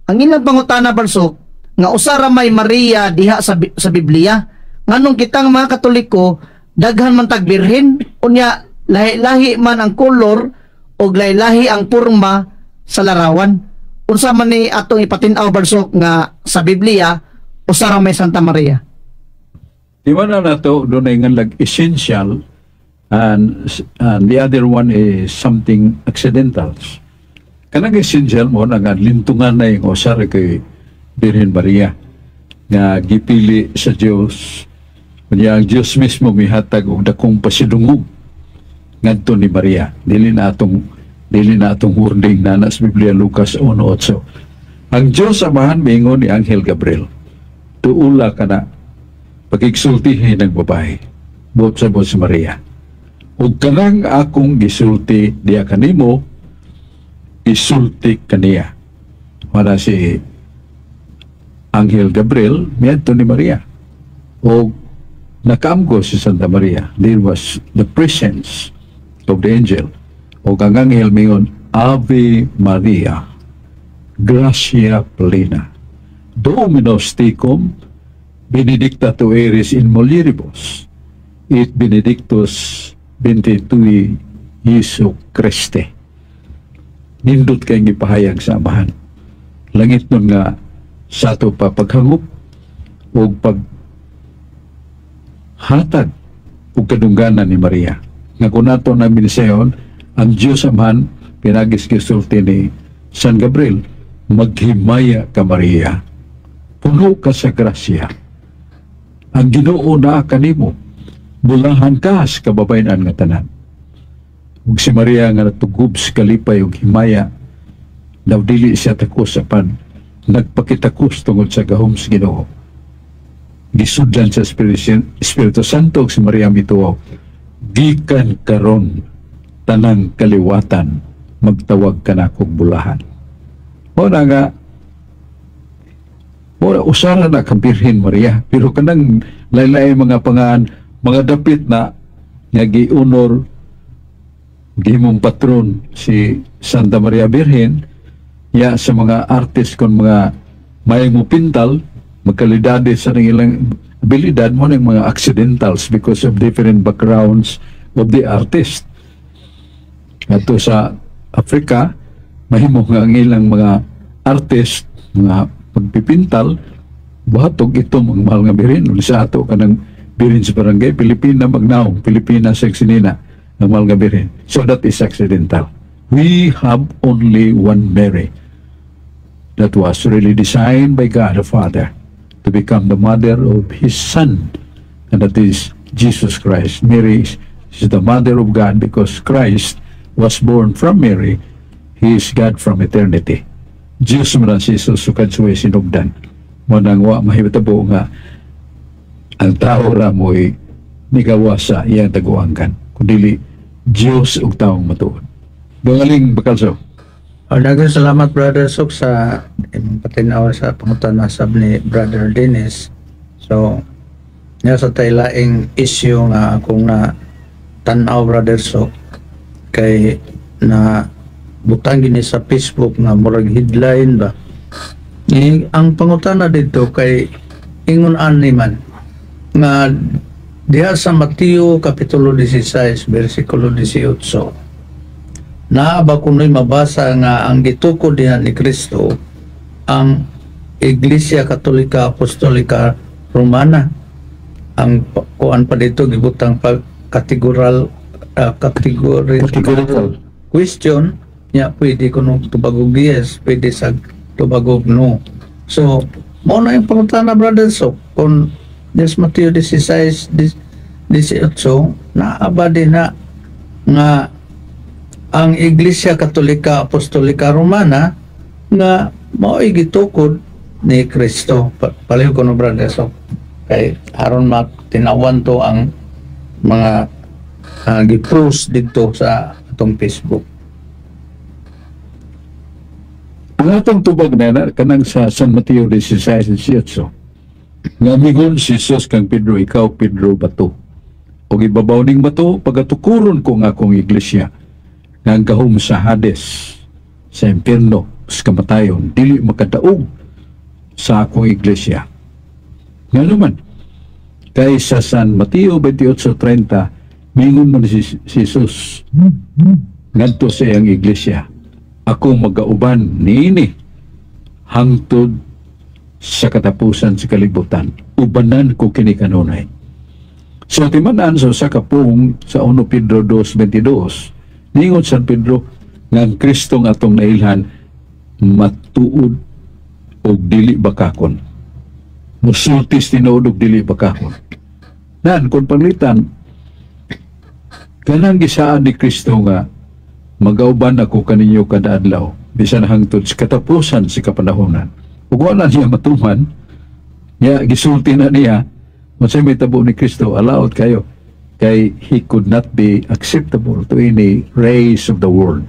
Ang ilang pangutana, Brad Sok, nga usa ra may Maria diha sa Biblia, nganong kitang mga Katoliko daghan man tag birhen, unya lahi-lahi man ang kolor og lahi-lahi ang porma sa larawan? Unsa man ni atong ipatin-aw, Brad Sok, nga sa Biblia usa ra may Santa Maria? Di ba na nato doon ay nga lag essential and the other one is something accidentals. Kanang essential mao na nga lintungan na yung usa ra kay Birhen Maria nga gipili sa Dios. Unya ang Dios mismo mihatag og dakong pasidungog ngadto ni Maria. Dili na atong wording na na sa Biblia, Lucas 1:8. Ang Dios Amahan miingon ni Anghel Gabriel, "Tuula ka na pagigsultihin ng babae." Buot sa si Maria. "Ug kanang akong gisulti diya kanimo, isulti kaniya." Wala si Anghel Gabriel miadto ni Maria. O Nakaamgo si Santa Maria. There was the presence of the angel. O ang anghel mingon, "Ave Maria, gratia plena. Dominus tecum, benedicta tu eris in mulieribus, et benedictus venter tui Jesu Christe." Nindot kay gipahayag sa Amahan. Langit nun nga sa ato pa paghangop o pag hatag ug kadungganan ni Maria. Nga kung nato na minisayon, ang Diyos Amahan, pinagis gisulti ni San Gabriel, "Maghimaya ka, Maria. Puno ka sa grasya. Ang Ginoo naa kanimo. Bulahan ka sa kababayen-an nga tanan." Ug si Maria nga natugob sa kalipay ug himaya, daw dili siya takos apan nagpakitakos tungod sa gahom sa Ginoo. Gisudlan sa Espiritu Santo ug si Maria mituo, "Gikan karon tanang kaliwatan magtawag kanakog bulahan." Mao na nga mao usara na ka Birhen Maria, pero kanang lain-lain mga pangan, mga dapit na nga gi-honor, gihimong patron si Santa Maria Birhen ya sa mga artist kon mga may mo pintal magkalidades sa ilang abilidad mo ng mga accidentals because of different backgrounds of the artist. Ato sa Africa, mahimo nga ang ilang mga artist, mga pagpipintal, buhatog ito mga mahal nga birin. Uli sa ato kanang birin sa barangay, Pilipina magnaong, Pilipina sa Sinina, ang mahal nga birhen. So that is accidental. We have only one Mary that was really designed by God the Father to become the mother of His Son, and that is Jesus Christ. Mary is the mother of God because Christ was born from Mary. He is God from eternity. Diyos man si Jesus sukad suway sinugdan. Mo nang wa mahitabo nga ang tao ra mo'y nigawa sa iyang taguangkan, kundili Diyos ug taong matuod. Bangaling Bakalso. Oh, daghang salamat, Brother Sok, sa imong patinaw sa pangutana sab ni Brother Dennis. So, niya sa taylaing issue nga akong na tan-aw, Brother Sok, kay na butang gini sa Facebook nga murag headline ba. Eh, ang pangutana dito kay ingon ani man nga diha sa Mateo kapitulo 16 bersikulo 18, naa ba kuno'y mabasa nga ang gitukod diha ni Kristo ang Iglesia Katolika Apostolika Romana? Ang kuan pa dito, gibutang pa categorical Categorical. Question nya, pwede kuno tubagog yes, pwede sa tubagog no. So mao na yung pangutana, Brother. So kung des Mateo 16 18, naa ba din na nga ang Iglesia Katolika Apostolika Romana nga mao'y gitukod ni Kristo? Pareho ko no, Brother. So kay aron matinawan to ang mga gi-post dito sa atong Facebook. Ang atong tubag na kanang sa San Mateo 16:18 nga migon si Jesus kang Pedro, "Ikaw, Pedro, bato. Ug ibabaw ning bato pagatukuron ko nga akong iglesia, nga ang gahom sa Hades, sa impierno, sa kamatayon, dili makadaog sa akong iglesia." Nga naman kay sa San Mateo 28:30, mingon man si Jesus ngadto sa iyang iglesia, "Ako magauban niini hangtod sa katapusan sa kalibutan. Ubanan ko kini kanunay." So timan-an sa usa ka pung sa 1 Pedro 2:22, ningon San Pedro nga ang Kristo nga atong nailhan matuod og dili bakakon. Musultis tinuod og dili bakakon. Nan kung panglitan kanang gisaad ni Kristo nga "Magauban ako kaninyo kada adlaw bisan hangtod sa katapusan sa kapanahonan." Ug wala niya matuman, ya gisulti na niya unsay may tabo ni Kristo, alaot kayo kay he could not be acceptable to any race of the world.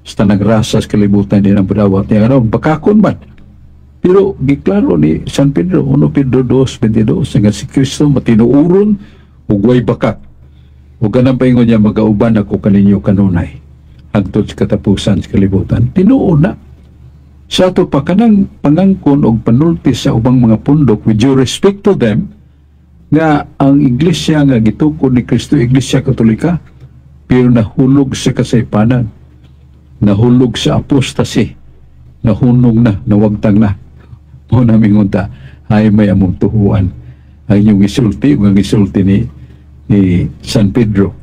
Sa tanang rasa sa kalibutan din ang padawat niya. Ano, bakakon man. Pero giklaro ni San Pedro, 1 Pedro 2:22, nga si Kristo matinuoron. Ug way bakak. Ug kanang paingon niya, "Magauban ako kaninyo kanunay hangtod sa katapusan sa kalibutan." Tinuod na. Sa ato pa kanang pangangkon og panulti sa ubang mga pundok, with due respect to them, nga ang iglesia nga gitukod ni Kristo, Iglesia Katolika, pero nahulog sa kasaypanan, nahulog sa apostasy, nahunong na, nawagtang na. Mao na mingon ta, ay may among tuhuan ang inyong isulti ug ang isulti ni San Pedro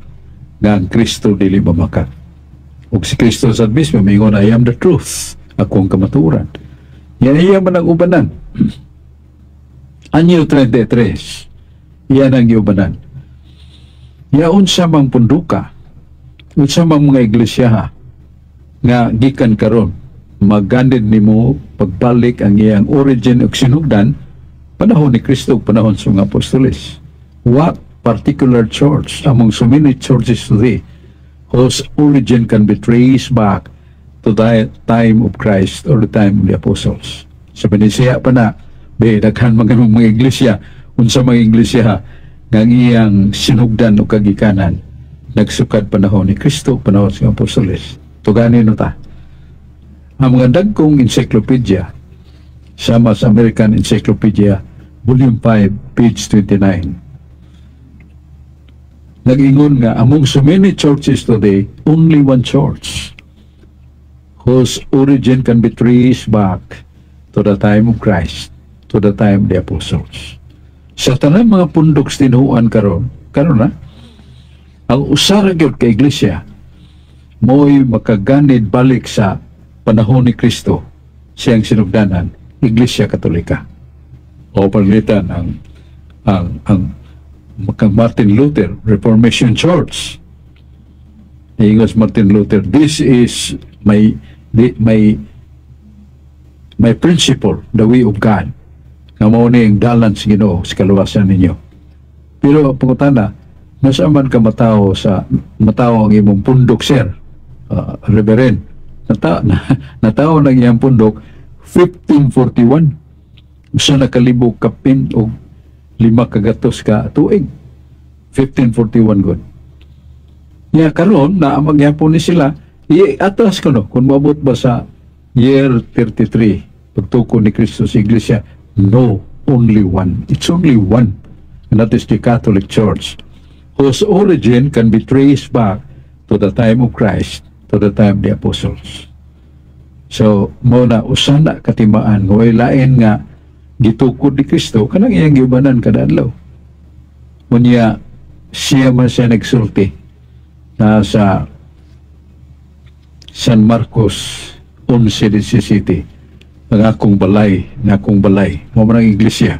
nga ang Kristo dili mamakak. Ug si Kristo sa mismo mingon, "I am the truth, ako ang kamatuoran." Yan iya man ang ubanan. Anyo 33, iyan ang giubanan. Ya unsa mang punduka, unsa mang mga iglesia nga gikan karon maganid nimo pagbalik ang iyang origin ug sinugdan panahon ni Kristo ug panahon sa mga apostoles? What particular church among so many churches today whose origin can be traced back to the time of Christ or the time of the apostles? Sa Venecia pa na, be, daghan mga iglesia, unsa mga iglesia nga ang iyang sinugdan o kagikanan nagsukad panahon ni Kristo, panahon sa mga apostoles? Tugani no ta. Ang mga dagkong encyclopedia, sama sa American Encyclopedia, Volume 5, page 29, nag-ingon nga among so many churches today, only one church whose origin can be traced back to the time of Christ, to the time of the apostles. Sa tanang mga pundok sa tinuohan karon, karon na, ang usa ra gyud ka iglesia mo'y makaganid balik sa panahon ni Kristo, siyang sinugdanan, Iglesia Katolika. O panglitan ang kang Martin Luther, Reformation Church. Ingos Martin Luther, "This is my principle, the way of God." Nga mao ni ang dalan sa Ginoo sa kaluwasan ninyo. Pero pangutana, nasa man ka matawo sa matawo ang imong pundok, sir, Reverend, natawo ng iyang pundok 1541, usa na kalibo kapin og lima kagatos ka tuig, 1541 gud. Nya karon na magyapon ni sila, i-atras ko no kung maabot ba sa year 33 pagtukod ni Kristo sa iglesia? No, only one. It's only one, and that is the Catholic Church, whose origin can be traced back to the time of Christ, to the time of the apostles. So mo na usa na katimaan nga way lain nga gitukod ni Kristo kanang iyang giubanan kada adlaw. Unya siya man siya nagsulti na sa San Marcos 11:17, "Ang akong balay, ang akong balay," mo man ang iglesia,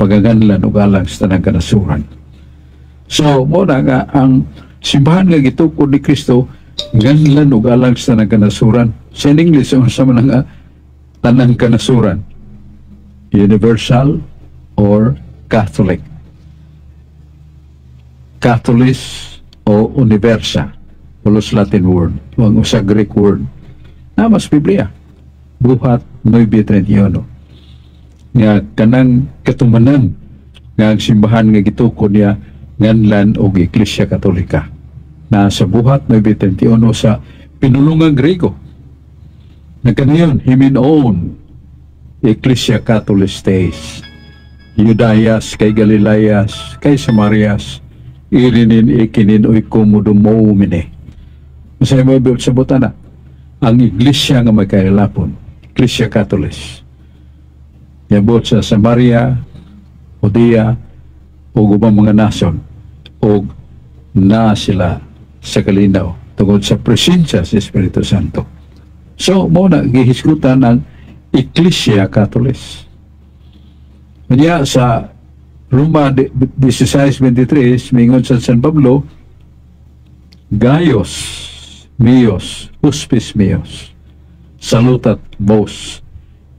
"pagaganlan og alang sa tanang kanasuran." So mo na nga ang simbahan nga gitukod ni Kristo nganlan og alang sa tanang kanasuran. Sa English, unsa man ang tanang kanasuran? Universal or Catholic. Catholis o universa. Pulos Latin word. O ang usa Greek word. Na mas Biblia. Buhat 9.31. Nga kanang katumanan nga ang simbahan nga gitukod niya nganlan og Iglesia Katolika. Na sa Buhat 9.31 sa pinulungang Grego. Nagkanayon, himin-on, Ecclesia Catholis Teis, Iudaias kai Galilaias kai Samarias, irinin ikinin oikodomoumene. Masaya mo sa butana, ang iglesia nga may kailapon, Ecclesia Catholis. Yabot sa Samaria, Judea, ug ubang mga nasyon, ug na sila sa kalinaw tungod sa presensya sa Espiritu Santo. So, mo na gihisgutan ang Ecclesia Catholis. Kanya sa Roma 16:23, mingon sa San Pablo, "Gaius meus, hospes meus, salutat vos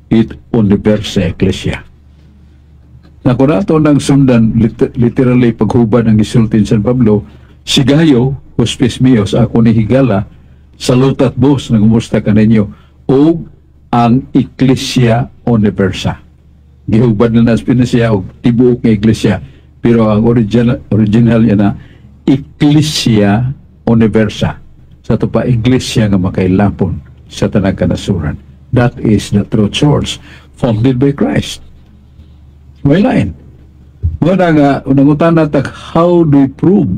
et universa ecclesia." Na kung ato nang sundan literally paghubad ang gisulti ni San Pablo, si Gayo, hospes meus, ako ni higala, salutat vos, nangumusta kaninyo, og ang Ecclesia Universa. Gihubad na nas siya og tibuok nga iglesia. Pero ang original yan na Ecclesia Universa. Sa ato pa, iglesia nga makailapon sa tanang kanasuran. That is the true church founded by Christ. Way lain. Mao na nga, unang tag, how do we prove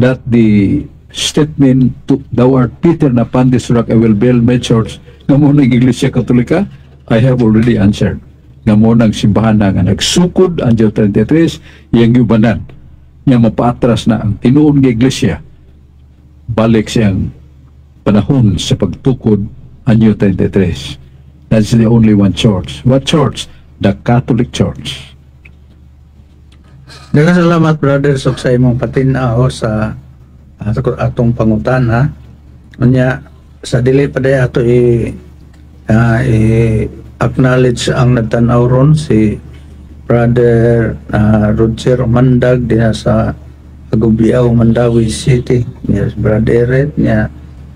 that the statement to "Thou art Peter na upon this rock I will build my church" nga mao nang Iglesia Katolika? I have already answered nga mao nang simbahan na nga nagsukod Anyo 33, iyang giubanan niya, mapaatras na ang tinuod nga iglesia balik siyang panahon sa pagtukod Anyo 33. That's the only one church. What church? The Catholic Church. Daghang salamat, Brother Sok, sa imong patin-aw sa atong pangutana. Unya sa dili pa day ato i acknowledge ang nagtan-aw ron, si Brother Roger Mandag diha sa Agubiao, Mandaue City. Niya si Brother Eret, niya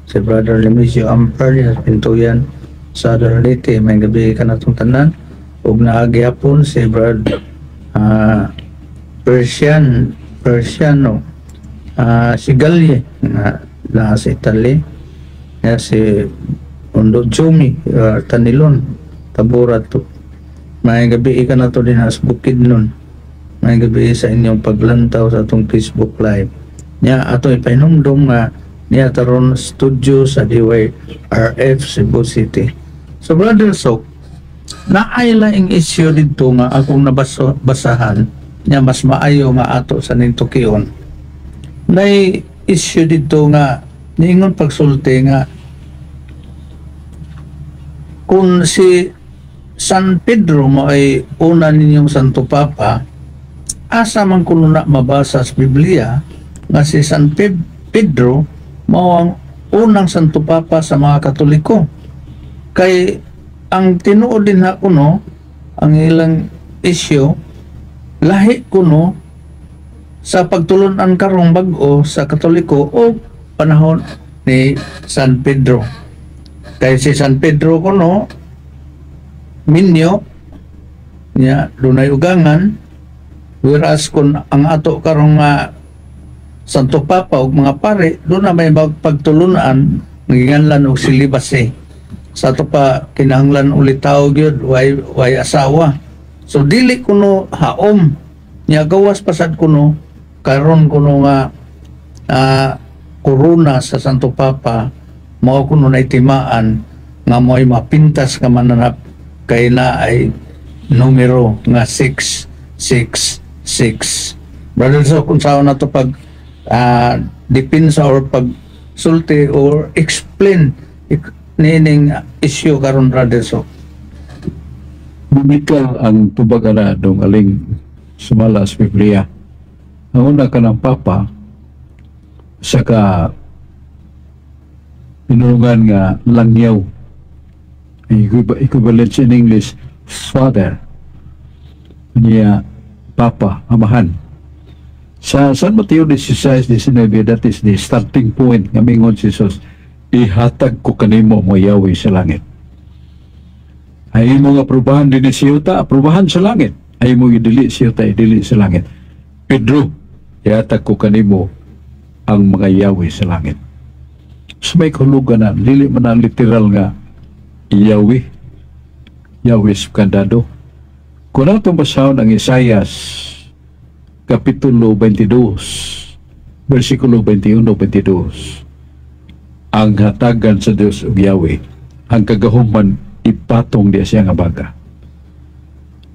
si Brother Lemisio Amper niya sa Pintuyan, Southern Leyte. Maayong gabii kanatong tanan. Ug naagihapon si Brother Persian Persiano si Galye nga naa sa Italy, ya si Undo Jumi Tanilon Tabora to. Maayong gabii kanato din sa Bukidnon. Maayong gabii sa inyong paglantaw sa atong Facebook Live. Nya ato ipahinumdom nga niya taron studio sa DYRF Cebu City. So Brother Sok, naay laing issue didto nga akong nabaso basahan nya mas maayo nga ato sa ning tukion. Nay issue didto nga niingon pagsulti nga kung si San Pedro mo ay una ninyong Santo Papa, asa man kuno na mabasa sa Biblia nga si San Pedro mao ang unang Santo Papa sa mga Katoliko? Kay ang tinuod din ha kuno ang ilang issue lahi kuno sa pagtulunan karong bag-o sa Katoliko o panahon ni San Pedro. Kay si San Pedro kuno minyo niya, dunay ugangan, whereas kung ang ato karong nga Santo Papa ug mga pare doon na may pagtulunan ngiganlan og celibacy. Sa ato pa kinahanglan ulitawo gyud, way asawa. So dili kuno haom nya, gawas pasad kuno karon kuno nga korona sa Santo Papa mao kuno na itimaan nga mo'y mapintas nga mananap kay na ay numero nga 666. Brother, so kung saan na to pag dipinsa or pag sulti or explain niining issue karon, Brother so? Biblical ang tubag ana dong aling sumala sa Biblia. Ang una ka ng Papa sa ka pinulungan nga langyaw. Ang equivalent in English, father. Niya, Papa, amahan. Sa San Mateo 16:19, that is the starting point nga mingon si Jesus, "Ihatag ko kanimo mo yawi sa langit." Ay imo nga aprobahan din sa yuta, aprobahan sa langit. Ay mo idili sa yuta, idili sa langit. "Pedro, ihatag ko kanimo ang mga yawi sa langit." So may kahulugan na, dili man na literal nga yawi, yawi sa kandado. Kung natong basahon ang Isayas, Kapitulo 22, versikulo 21-22, ang hatagan sa Dios og Yahweh, ang kagahuman ipatong diya siya nga baga.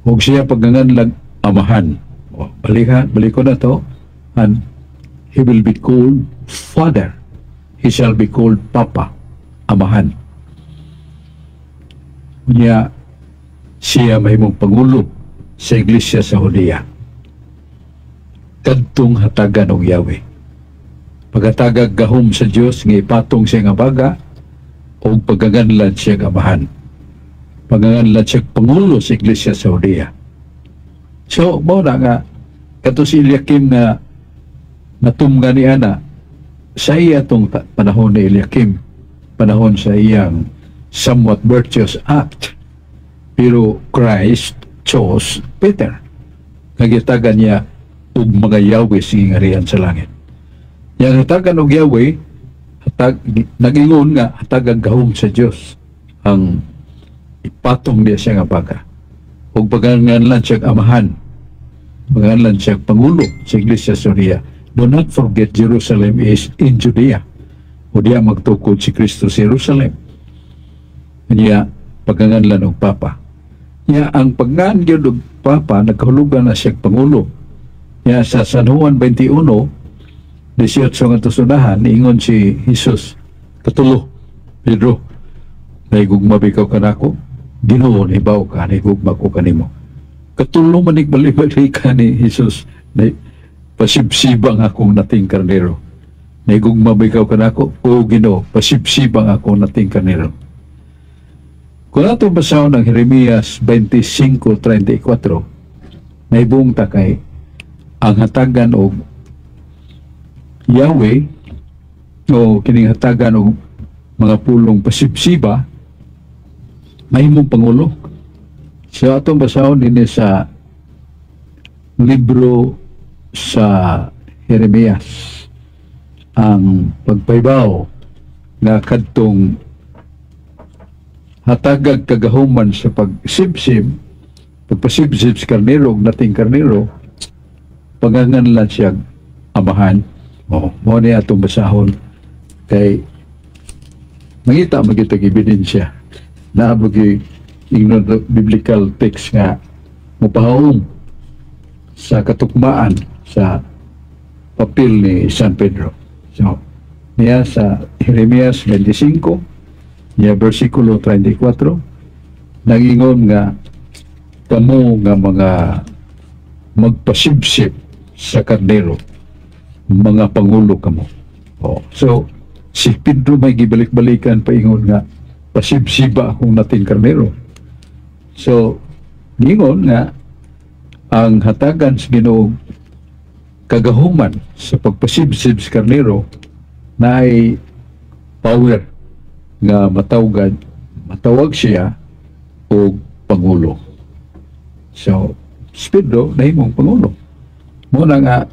Ug siya paganganlag amahan. O, balikan, balik ko na to. And he will be called Father. He shall be called Papa, amahan. Unya, siya mahimong pangulo sa iglesia sa Judea. Kadtong hatagan og Yahweh. Paghatagag gahom sa Dios nga ipatong siya nga baga o pagaganlan siya nga amahan. Pagaganlan siya pangulo sa iglesia sa Judea. So, mao na nga kato si Eliakim nga natumga ni ana sa iya tong panahon ni Eliakim, panahon sa iyang somewhat virtuous act. Pero Christ chose Peter. Nga gitagan niya Ug mga Yahweh sa gingharian sa langit. Yang hatagan og Yahweh, hatag, nagingon nga hatagang gahom sa Dios ang ipatong niya siya nga baga. Ug paganganlan siya amahan, panganlan siya pangulo sa Iglesia sa Judea. Do not forget, Jerusalem is in Judea. O diya magtukod si Kristo sa Jerusalem. Niya paganganlan og Papa. Niya ang pagngan gyud og Papa, nagkahulugan na siya pangulo. Niya sa San Juan 21, 18 nga tusunahan, niingon si Jesus, katulo, "Pedro, nahigugma ba ikaw kanako?" "Ginoo, nahibaw ka, nahigugma ko kanimo." Katulo man balik-balik ni Jesus, na "Pasibsibang akong nating karnero. Nahigugma ba ikaw kanako?" "O Ginoo, pasibsibang akong nating karnero." Kung ato basahon ang Jeremias 25:34, naibong ta kay ang hatagan og Yahweh o kining hatagan og mga pulong pasibsiba, mahimong pangulo. So atong basahon dinhi sa libro sa Jeremias ang pagpaybaw nga kadtong hatagag kagahuman sa pagsibsib, pagpasibsib sa karnero ug nating karnero, panganganlan siya amahan. Oh, mo ni atong basahon kay mangita magitag ebidensya na magi ingnon biblical text nga mopahaom sa katukmaan sa papel ni San Pedro. So, niya sa Jeremias 25, niya versikulo 34, nangingon nga kamo nga mga magpasibsib sa karnero, mga pangulo kamo. Oh, so, si Pedro may gibalik-balikan paingon nga pasibsiba akong nating karnero. So, ningon nga ang hatagan sa Ginoo kagahuman sa pagpasibsib sa karnero na ay power nga matawgan matawag siya og pangulo. So, si Pedro nahimong pangulo. Muna nga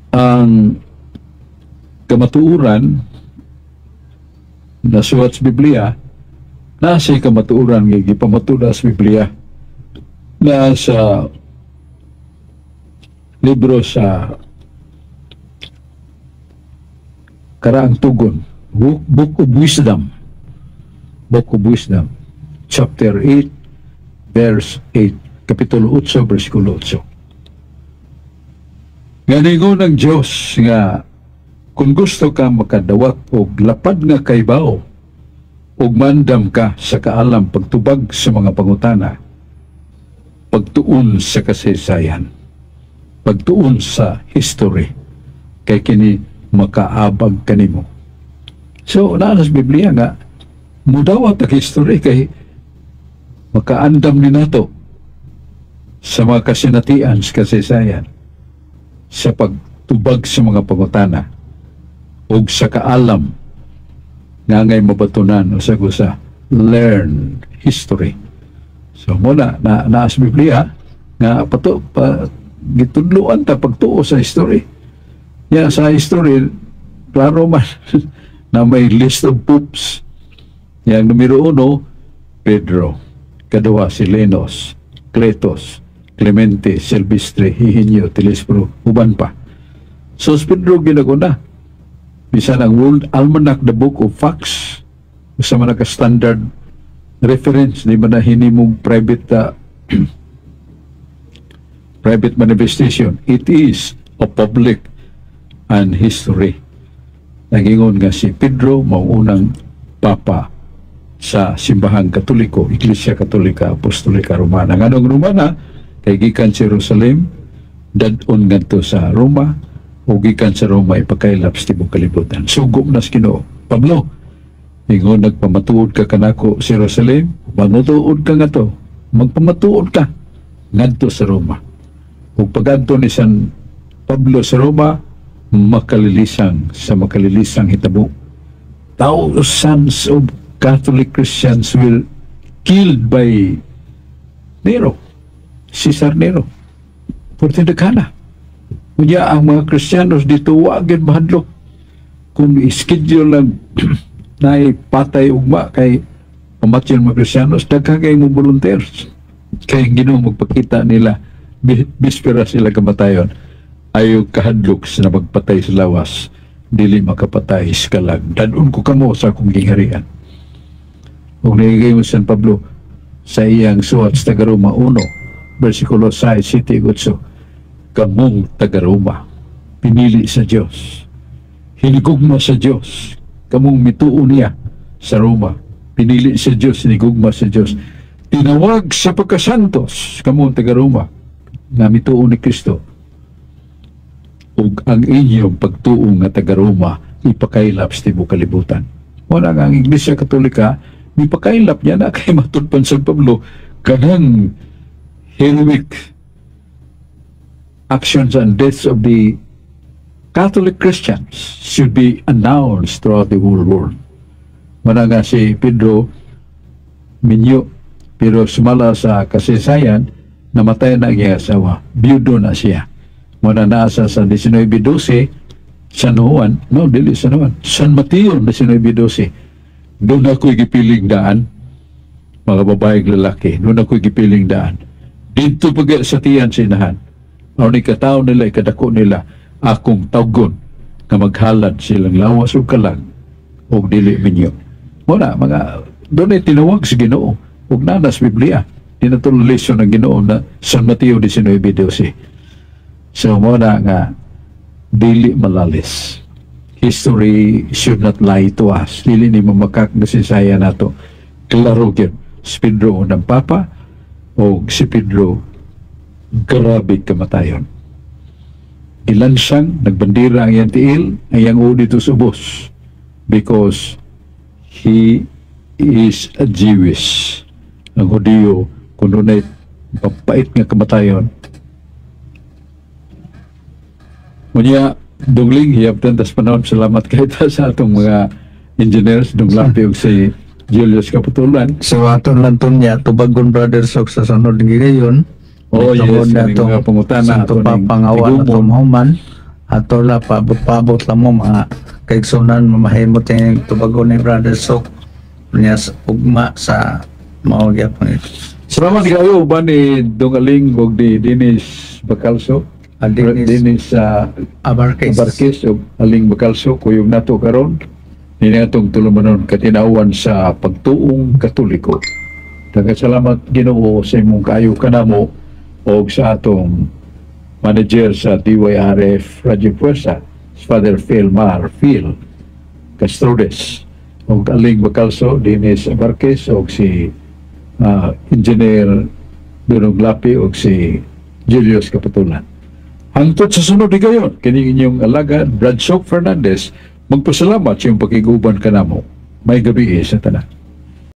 ang kamatuoran na suwat sa Biblia, nasa kamatuoran nga gipamatuda sa Biblia na sa libro sa Karaang Tugon, Book of Wisdom, Book of Wisdom, chapter 8, verse 8, kapitulo 8, versikulo 8. Nga ningon ng Diyos nga kung gusto ka makadawat og lapad nga kaybaw ug mandam ka sa kaalam pagtubag sa mga pangutana, pagtuon sa kasaysayan, pagtuon sa history, kay kini makaabag kanimo. So, naa sa Biblia nga, mudawat ang history kay makaandam ni nato sa mga kasinatian sa kasaysayan, sa pagtubag sa mga pangutana, ug sa kaalam nga ngay mabatunan o sa usa, learn history. So muna na naa sa Biblia nga pato pa gitudloan ta pagtuo sa history. Ya sa history, klaro man na may list of popes. Yang numero 1, Pedro. Kaduha, si Lenos, Cletos, Clemente, Silvestre, Higinio, Telesforo, uban pa. So si Pedro ginaguna. Bisan ang World Almanac, The Book of Facts, usa man ka standard reference, di man na hinimong private manifestation. It is a public and history. Nagingon nga si Pedro mao unang papa sa Simbahang Katoliko, Iglesia Katolika Apostolika Romana. Nganong Romana? Kay gikan sa Jerusalem, dad-on ngadto sa Roma, ug gikan sa Roma ipakaylap sa tibuok kalibutan. Sugo na sa Ginoo. "Pablo, ingon nagpamatuod ka kanako sa Jerusalem, mangtuod ka ngadto, magpamatuod ka ngadto sa Roma." Ug pagadto ni San Pablo sa Roma, makalilisang sa makalilisang hitabo. Thousands of Catholic Christians were killed by Nero, Caesar Nero. Porte na. Unya ang mga Kristiyanos dito wa gyud mahadlok kung i-schedule lang na patay ugma kay pamatyon mga Kristiyanos, daghan kay mo volunteers. Kay ang Ginoo magpakita nila bispera sila kamatayon. Ayaw kahadlok sa magpatay sa lawas, dili makapatay sa kalag. Dad-on ko kamo sa akong gingharian. Ug naigay mo San Pablo sa iyang suwat sa taga-Roma 1, versikulo 6, 7, 8, kamong taga-Roma, pinili sa Dios, hinigugma sa Dios, kamong mituo niya sa Roma, pinili sa Dios, hinigugma sa Dios, tinawag sa pagkasantos, kamong taga-Roma, nga mituo ni Kristo, ug ang inyong pagtuo nga taga-Roma ipakaylap sa tibuok kalibutan. Wala nga ang Iglesia Katolika, mipakaylap niya na kay matud pa San Pablo, kanang heroic actions and deaths of the Catholic Christians should be announced throughout the whole world. Mana nga si Pedro minyo, pero sumala sa kasaysayan, namatay na ang iyang asawa. Biyudo na siya. Muna naasa sa 1912, San Juan, no, dili San Juan, San Mateo 1912. Doon ako'y gipiling daan, mga babaeng lalaki, doon ako'y gipiling daan. Dito pag sa tiyan sa inahan. Aron ikatao nila, ikadako nila, akong tawgon nga maghalad silang lawas ug kalag ug dili minyo. Muna, mga, doon ay tinawag sa Ginoo ug nanas Biblia. Di na lesson ng Ginoo na San Mateo 19:12. So mo na nga dili malalis. History should not lie to us. Dili ni mamakak na sinsaya nato. Klaro gyud. Si Pedro unang papa o si Pedro grabe kamatayon. Ilansang, nagbandera ang iyang tiil, ang iyang ulo dito sa ubos. Because he is a Jewish. Ang Hudiyo, kung dunay mapait nga kamatayon. Unya, dungling, hiyabtan tas panahon. Salamat kay ta sa atong mga engineers, Dung Lampi ug si Julius Kaputulan. So aton lang to niya tubagon, Brother Sok, sa sunod nga gayon. Oh, yes, Tungod na kaning atong mga pangutana Santo ato ning Papa nga wa na tigumon. to mahuman. Ato la paabot-paabot lang mo mga kaigsunan, mamahimot yung tubagon ni Brother Sok niya sa ugma sa mao gyapon. Salamat kayo uban ni Dong Aling ug ni Dennis Bacalso. Ah, Dennis. Dennis Abarquez. Abarquez ug Aling Bacalso kuyog nato karon. Nini atong tulumanon katinawan sa pagtuong Katoliko. Daghang salamat, Ginoo, sa imong kaayo kanamo og sa atong manager sa DYRF Radio Fuerza, Father Phil Mar Phil Castrodes og Aling Bacalso, Dennis Abarquez og si Engineer Dunong Lapi og si Julius Kapatulan. Hangtod sa sunod di kayon, kining inyong alagad, Brad Sok Fernandez, magpasalamat sa iyong pakiguban kanamo. May gabi sa tanan.